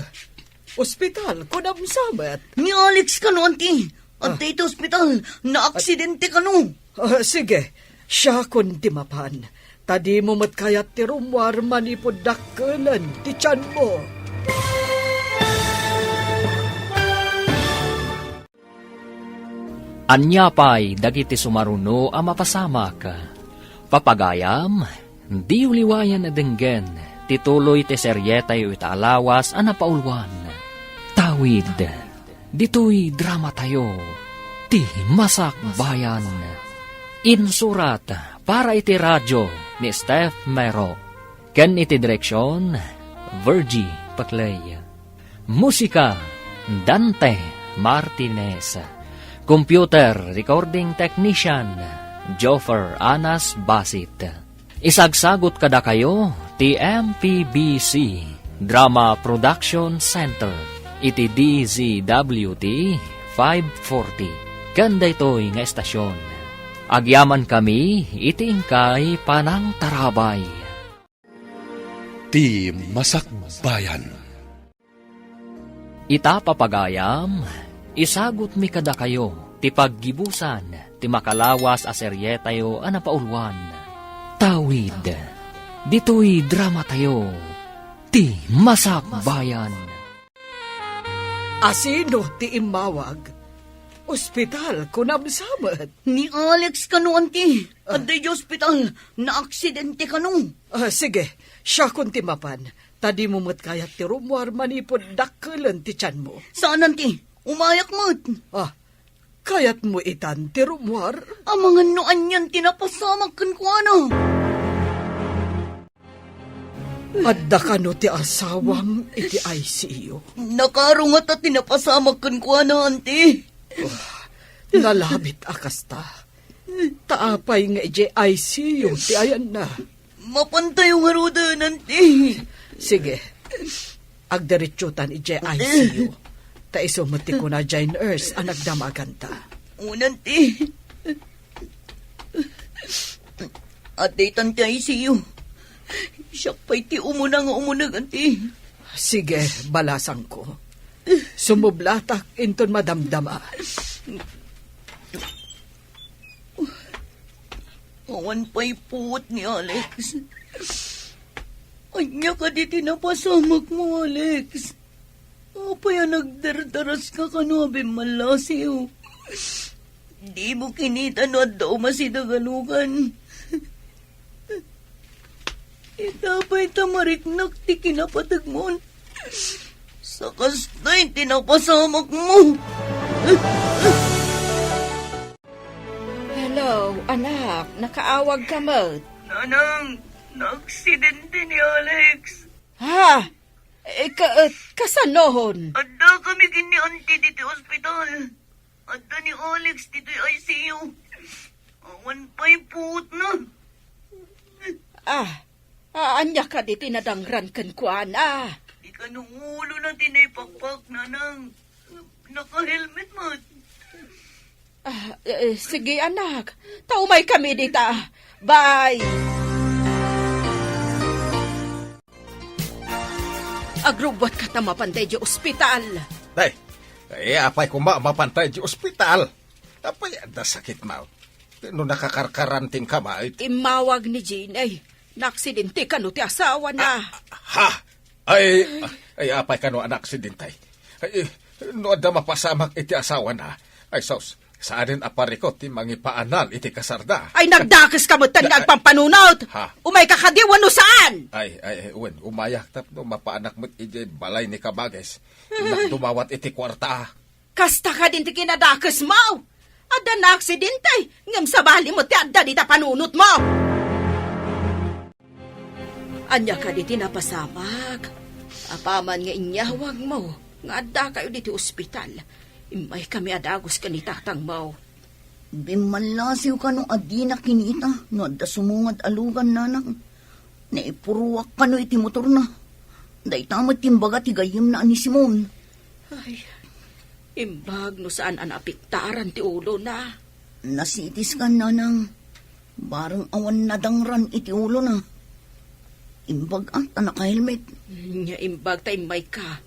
Ospital, kunam sa met. Ni Alex kano, anti. Adda iti ospital, naaksidente kano. Ah, sige, siakon ti mapan. Ta dimo met kayat ti rummuar manipud dakkelen ti tianmo. Ania pay dagiti sumaruno a mapasamak? Papagayam, diyo liwayan a denggen ti tuloy ti serietayo ita a lawas a napauluan. Tawid, ditoy dramatayo, ti Masakbayan. Insurat para iti radio ni Steph Mero. Ken iti direksion, Virgie Paclay. Musika, Dante Martinez. Computer recording technician, Joffer Anas Basit. Isagsagut kadakayo ti M P B C Drama Production Center iti D Z W T five forty. Ken daytoy nga estasyon, agyamankami iti inkay panangtarabay. Ti Masakbayan. Ita, papagayam, isagutmi kadakayo ti paggibusan ti makalawas a serietayo a napauluan. Tawid, ditoy dramatayo, Ti Masakbayan. Asino ti immawag? Ospital, kunam sa met. Ni Alex kano, anti. Ah. Adda idiay ospital, naaksidente kano. Ah, sige, siakon ti mapan. Ta dimo met kayat ti rummuar manipud dakkelen ti tianmo. Saan, anti. Umayak met. Ah, kayatmo itan ti rummuar? Amangan no anian ti napasamak kenkuana. Adda kano ti asawam iti I C U? Nakarungat a ti napasamak kenkuana, anti. Ah, nalabit a kasta. Ta apay nga idiay I C U ti ayanna? Mapantayo ngaruden, anti. Sige. Agdiretsotan idiay I C U. Ta isu met ti kuna diay nurse a nagdamaganta. Wen, anti. Adda itan ti I C U. Siak pay ti umuna nga umuneg, anti. Sige, balasangko. Sumublatak inton madamdama. Awan pay puot ni Alex. Ania kadi ti napasamakmo, Alex? Apay a nagdardaraska kano a bimmallasiw? Dimo kinita no adda umasideg a lugan? Ita pay ta mariknak ti kinapategmon. Sakastay ti napasamakmo. Hello, anak. Nakaawag ka met. Nanang, naaksidente ni Alex. Ha? Eh, ka-, eh, kasanon? Adda kami ken ni Auntie ditoy ospital. Adda ni Alex ditoy I C U. Awan pay puotna. Ah, ah, ania kadi ti nadangran kenkuana? Di kano ulona ti naipakpak, Nanang. Naka-helmet met. Ah, eh, sige, anak. Ta umaykami dita. Bye. Agrubbuatka ta mapantay idiay ospital. Day, eh, apay koma mapantay idiay ospital? Apay adda sakitmo? No nakakarkaranting ka met? Immawag ni Jean, ay. Naaksidente kano ti asawana. Ah, ha? Ay, ay, apay kano a naaksidente? Ay, no adda mapasamak iti asawana, ay sus, saanen a parikut ti mangipaanal iti kasarda. Ay, nagdakeska met nga agpampanunot! Ha? Umayka kadi wenno saan? Ay, ay, ay, wen, umayak tapno mapaanak met idiay balay ni Kabages. Innak dumawat iti kuarta. Kasta kadin ti kinadakesmo? Adda naaksidente, ngem sabali met ti adda dita panunotmo. Ania kadi ti napasamak? Apaman nga inyawagmo nga addakayo diti ospital, immaykami a dagus ken ni tatangmo. Bimmallasiw kano a dina kinita no adda sumungad a lugan, Nanang. Naipuruak kano iti motorna. Dayta met ti imbaga ti gayyemna a ni Simon. Ay, imbag no saan a naapektaran ti ulona. Nasitiskan, Nanang. Bareng awan nadangran iti ulona. Imbag a ta naka-helmet. Nia imbag ta immayka.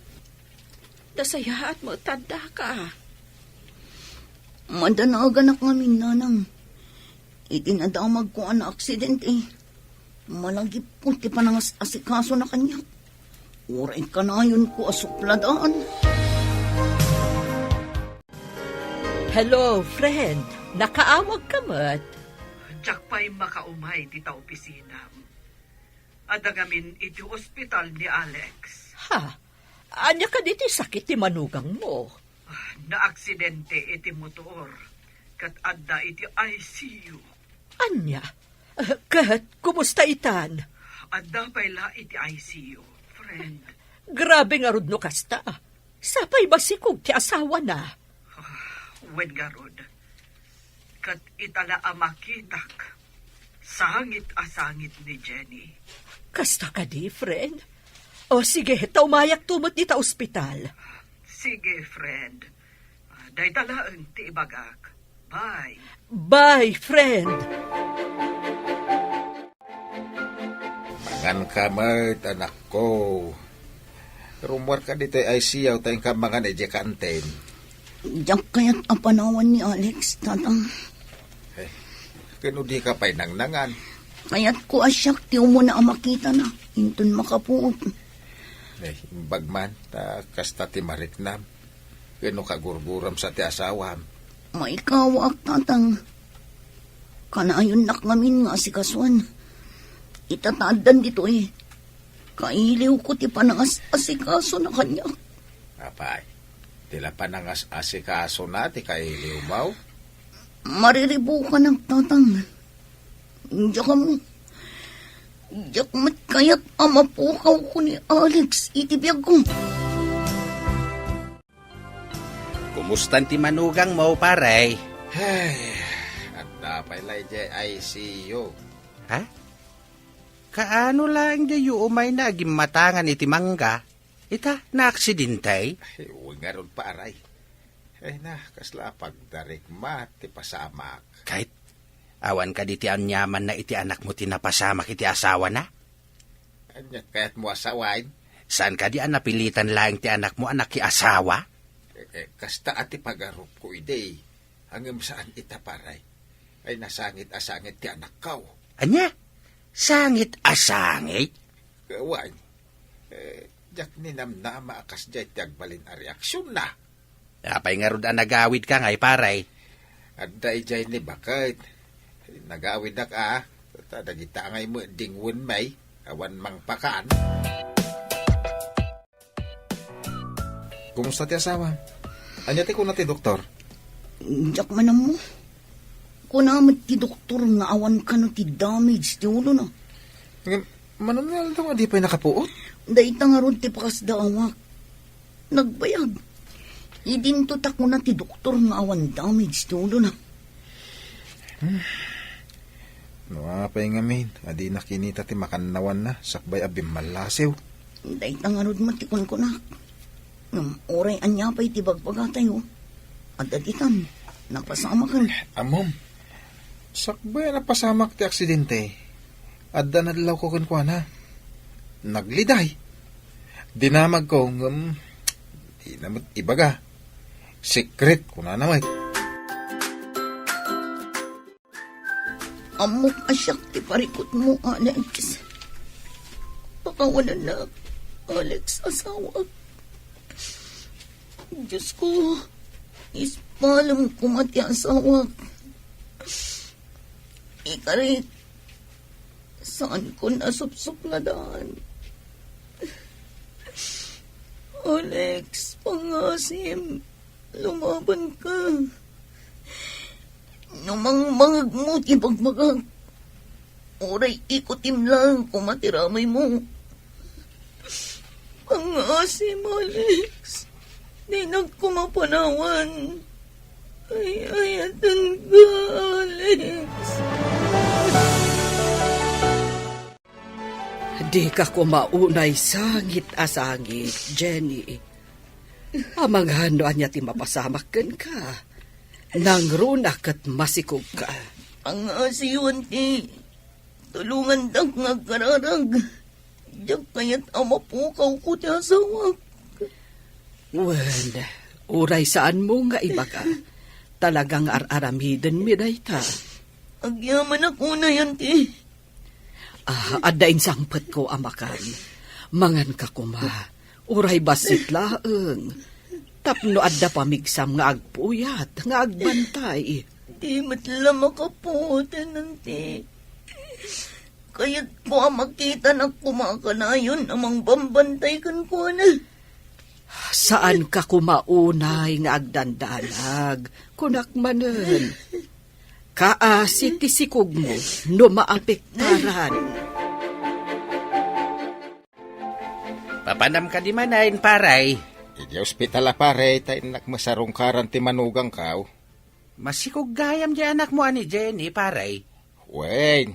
Nasayaat met ta addaka. Madanagan ngamin, Nanang. Iti nadamagko a naaksidente, malagipko ti panangas-asikasona kaniak. Uray kanayonko a supladaan. Hello, friend. Nakaawag ka met? Diak pay makaumay dita opisinam. Adda ngamin iti ospital ni Alex. Ha? Ania kadi ti sakit ti manugangmo? Ah, naaksidente iti motor, ket adda iti I C U. Ania? Eh, ket kumusta itan? Adda pay la iti I C U, friend. Grabe ngarud no kasta. Sapay masikog ti asawana. Ah, wen ngarud. Ket ita la a makitak, sangit a sangit ni Jenny. Kasta kadi, friend? O sige, ta umayakto met dita ospital. Sige, friend. Ah, dayta laeng ti ibagak. Bye. Bye, friend. Manganka met, anakko. Rummuarka ditoy I C U ta inka mangan idiay kantin. Diak kayat a panawan ni Alex, Tatang. Eh, ken no dika pay nangnangan? Kayatko a siak ti umuna a makitana, inton makapuot. Eh, imbag man, ta kasta ti mariknam. Ken no kagurguram sa ti asawam? Maikawaak, Tatang. Kanayonnak ngamin nga asikasuan. Ita ta addan ditoy, kailiwko ti panangas-asikasona kaniak. Apay, ti la panangas-asikasona ti kailiwmo? Mariribukanak, Tatang. Diak ammo. Diak met kayat a mapukawko ni Alex iti biagko. Kumustan ti manugangmo, pare? Ay, adda pay la idiay I C U. Ha? Kaano laeng diyo umayna a gimmatangan iti mangga? Ita, naaksidente? Ay, wen ngarud, pare. Ay na, kasla a pagdarikma ti pasamak. Ket, awan kadi ti aniamanna iti anakmo ti napasamak iti asawana? Ania ti kayatmo a sawen? Saan kadi a napilitan laeng ti anakmo a nakiasawa? Eh, eh, kasta a ti pagarupko idi. Ngem saan ita, pare. Ay, nasangit a sangit ti anakko. Ania? Sangit a sangit? Wen. Eh, diak ninamnama a kasdiay ti agbalin a reaksionna. Apay ngarud a nagawidka ngay, pare? Adda idiay ni baket. Nagawidak a, ta dagita ngay met dingwen may, awan mangpakan. Kumusta ti asawa? Ania ti kuna ti doktor? Diak man ammo. Kuna met ti doktor nga awan kano ti damage ti ulona. Ngem, mano nga aldaw a di pay nakapuot? Dayta ngarud ti pakasdaawak. Nagbayag. Idinto ta kuna ti doktor nga awan damage ti ulona. Hmm. No apay ngamin a dina kinita ti makannawanna sakbay a bimmallasiw? Dayta ngarud met ti kunkunak. Ngem uray ania pay ti bagbagatayo, adda ditan, napasamaken. Ammom, sakbay a napasamak ti aksidente, adda nadlawko kenkuana. Nagliday. Dinamagko ngem dina met ibaga. Secret, kunana met. Ammok a siak ti parikutmo, Alex. Pakawanennak, Alex, asawak. Diosko, ispalem koma ti asawak. Ikarik, saankon a supsupladan. Alex, pangngaasim, lumabanka. No mangmangegmo ti bagbagak, uray ikutim laeng koma ti ramaymo. Pangngaasim, Alex. Dinak koma panawan. Ay-ayatenka, Alex. Dika koma unay sangit a sangit, Jenny. Amangan no ania ti mapasamak kenka. Nangruna ket masikogka. Pangngaasim, auntie. Tulongandak nga agkararag. Diak kayat a mapukawko ti asawak. Wen, uray saanmo nga ibaga. Talaga nga ar-aramidenmi dayta. Agyamanak unay, auntie. Ah, adda insangpetko a makan. Manganka koma. Uray bassit laeng. Tapno adda pamigsam nga agpuyat, nga agbantay. Di met la makapuoten, auntie. Kayatko a makitanak koma a kanayon a mangbambantay kenkuana. Saanka koma unay nga agdandanag, kunak manen. Kaasi ti sikogmo no maapektaran. Papanam kadi manen, pare? Idiay ospital a, pare, ta innak masarungkaran ti manugangko. Masikog gayam di anakmo a ni Jenny, pare. Wen.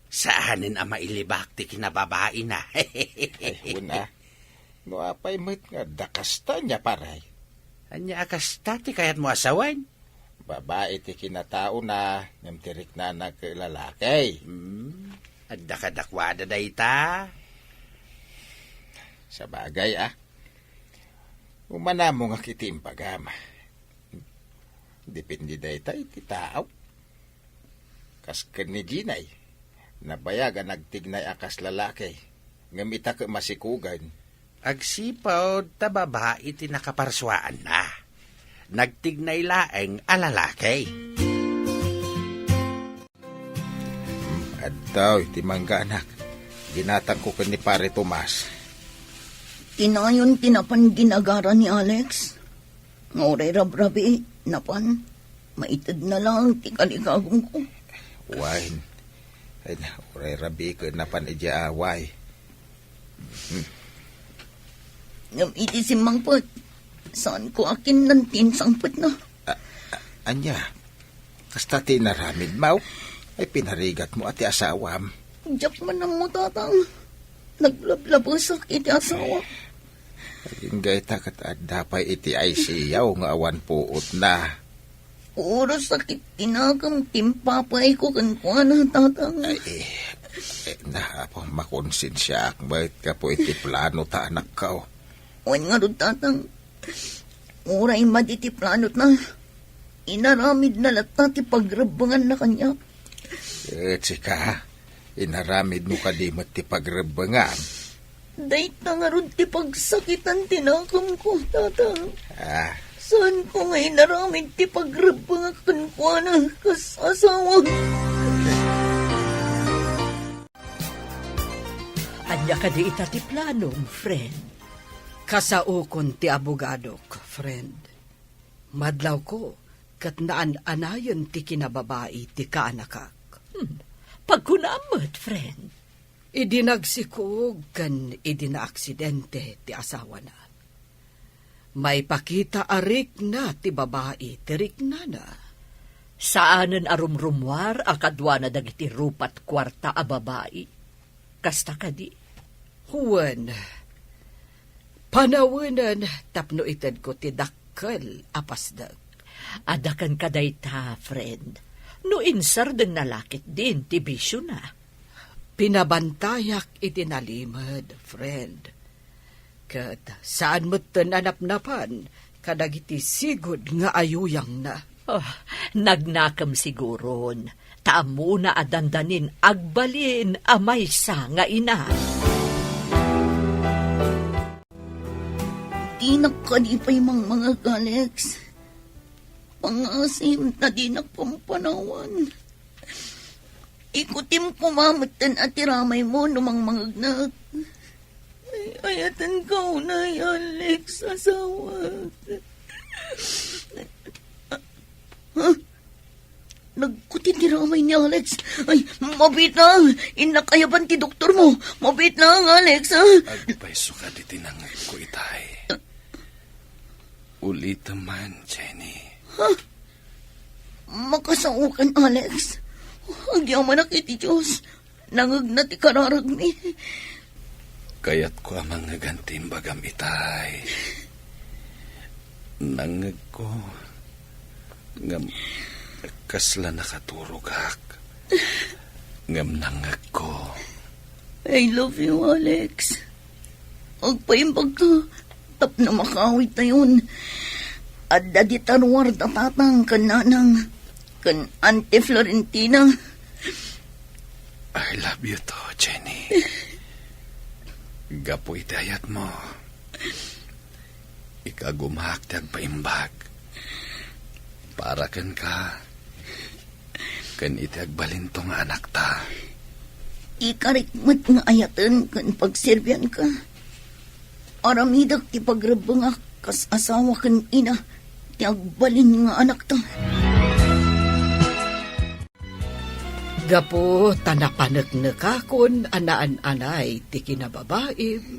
Saanen a mailibak ti kinababaina. Ay, wen a. No apay met nga adda kasta nia, pare? Ania a kasta ti kayatmo a sawen? Babai ti kinataona, ngem ti riknana ket lalaki. Hmm, adda kadakuada dayta? Sabagay, a. Umanamongak iti imbagam. Depende dayta iti tao. Kas ken ni Jenny, nabayag a nagtignay a kas lalaki, ngem ita ket masikugen. Agsipud ta babai ti nakaparsuaanna. Nagtignay laeng a lalaki. Addaw iti mangga, anak. Ginatangko ken ni Pare Tomas. Tinayon ti napan ginagara ni Alex. Nga uray rabrabii, napan, maitedna laeng ti kalikagumko. Wen. Ay, uray rabii ket napan idiay away. Ngem iti simmangpet, saanko a kinnanti insangpetna. A-, a-, ania? Kasta ti inaramidmo? Ay, pinarigatmo a ti asawam. Diak man ammo, Tatang. Naglablabesak iti asawa. Agingga ita ket adda pay iti I C U nga awan puotna. Puro sakit ti nakem ti impapayko kenkuana, Tatang. Ay, eh, eh, na, apo, makonsensiaak met gapu iti plano ta anakko. Wen ngarud, Tatang. Uray madi ti planotna, inaramidna latta ti pagrebbenganna kaniak. Ket sika, inaramidmo kadi met ti pagrebbengan? Dayta ngarud ti pagsakitan ti nakemko, Tatang. Ah. Saanko nga inaramid ti pagrebbengak kenkuana kas asawa. Ania kadi ita ti planom, friend? Kasaokon ti abogadok, friend. Madlawko ket naan-anayen ti kinababai ti kaanakak. Hmm, pagkunam met, friend. Idi nagsikog ken idi naaksidente ti asawana, maipakita a rikna ti babai ti riknana. Saanen a rumrummuar a kaduana dagiti rupat kuarta a babai. Kasta kadi? Wen, panawenen tapno itedko ti dakkel a pasdek. Adda kenka dayta, friend. No insardengna la ketdin ti bisiona. Pinabantayak iti nalimed, friend. Ket saan metten a napnapan kadagiti sigud nga ayuyangna. Oh, nagnakem siguron, ta ammona a dandanin agbalin a maysa nga ina. Dinak kadi pay mangmangag, Alex. Pangasim ta dinak pampanawan. Ikutim koma metten a ti ramaymo no mangmangegnak. Ay, ayatenka unay, Alex, asawa. Ha? Nagkuti ti ramay ni Alex. Ay, mabiit na! Innak ayaban ti doktor mo. Mabiit na, Alex, ha? Agpayso ka diti nangegko, itay. Ulitem man, Jenny. Ha? Makasaokan, Alex. Agyamanak iti Dios. Nangegna ti kararagmi. Kayatko a mangngegan ti imbagam, itay. Nangngegko. Ngem kasla nakaturogak. Ngem nangngegko. I love you, Alex. Agpaimbagka tapno makaawidtayon. Adda dita ruar da tatang ken nanang ken Auntie Florentina. I love you too, Jenny. Gapu iti ayatmo, ikagumaak ti agpaimbag para kenka ken iti agbalinto nga anakta. Ikarik met nga ayaten ken pagserbianka. Aramidek ti pagrebbengak kas asawa ken ina ti agbalin nga anakta. Gapu ta napaneknekakon a naan-anay ti kinababaim,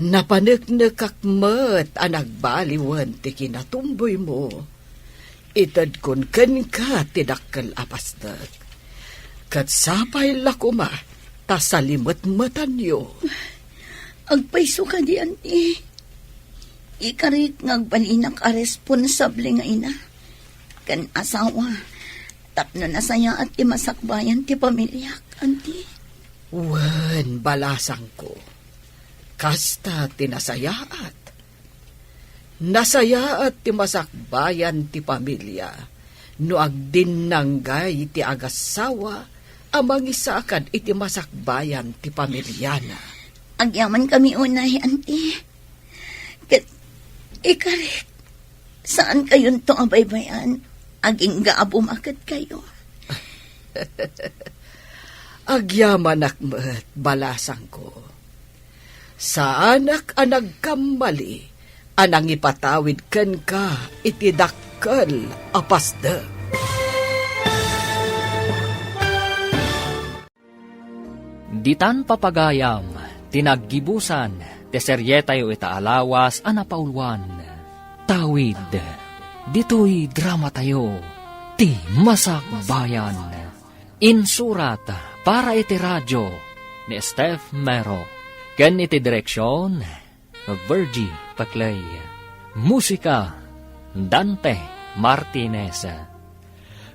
napaneknekak met a nagbaliwen ti kinatumboymo, Itedkon kenka ti dakkel a pasdek. Ket sapay la koma ta salimetmetanyo. Agpayso kadi, anti. Ikarik nga agbalinak a responsable nga ina ken asawa tapno nasayaat ti masakbayan ti pamiliak, anti. Wen, balasangko, kasta ti nasayaat. Nasayaat ti masakbayan ti pamilia no agdinnanggay ti agassawa a mangisakad iti masakbayan ti pamiliana. Agyamankami unay, anti. Ket ikarik, saankayonto a baybay-an, agingga a bumaket kayo. Agyamanak met, balasangko. Saanak a nagkammali a nangipatawid kenka iti dakkel a pasdek. Ditan papagayam ti naggibusan ti serietayo ita a lawas a napauluan. Tawid, ditoy dramatayo, ti Masakbayan. Insurat para iti radio ni Steph Mero ken iti direksion, Virgie Paclay. Musika, Dante Martinez.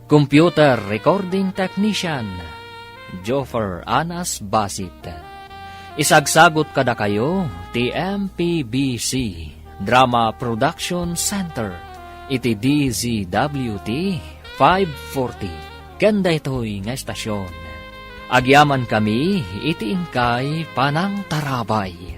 Computer Recording Technician, Joffer Anas Basit. Isagsagut kadakayo ti M P B C Drama Production Center iti D Z W T five forty ken daytoy nga estasion. Agyamankami iti inkay panangtarabay.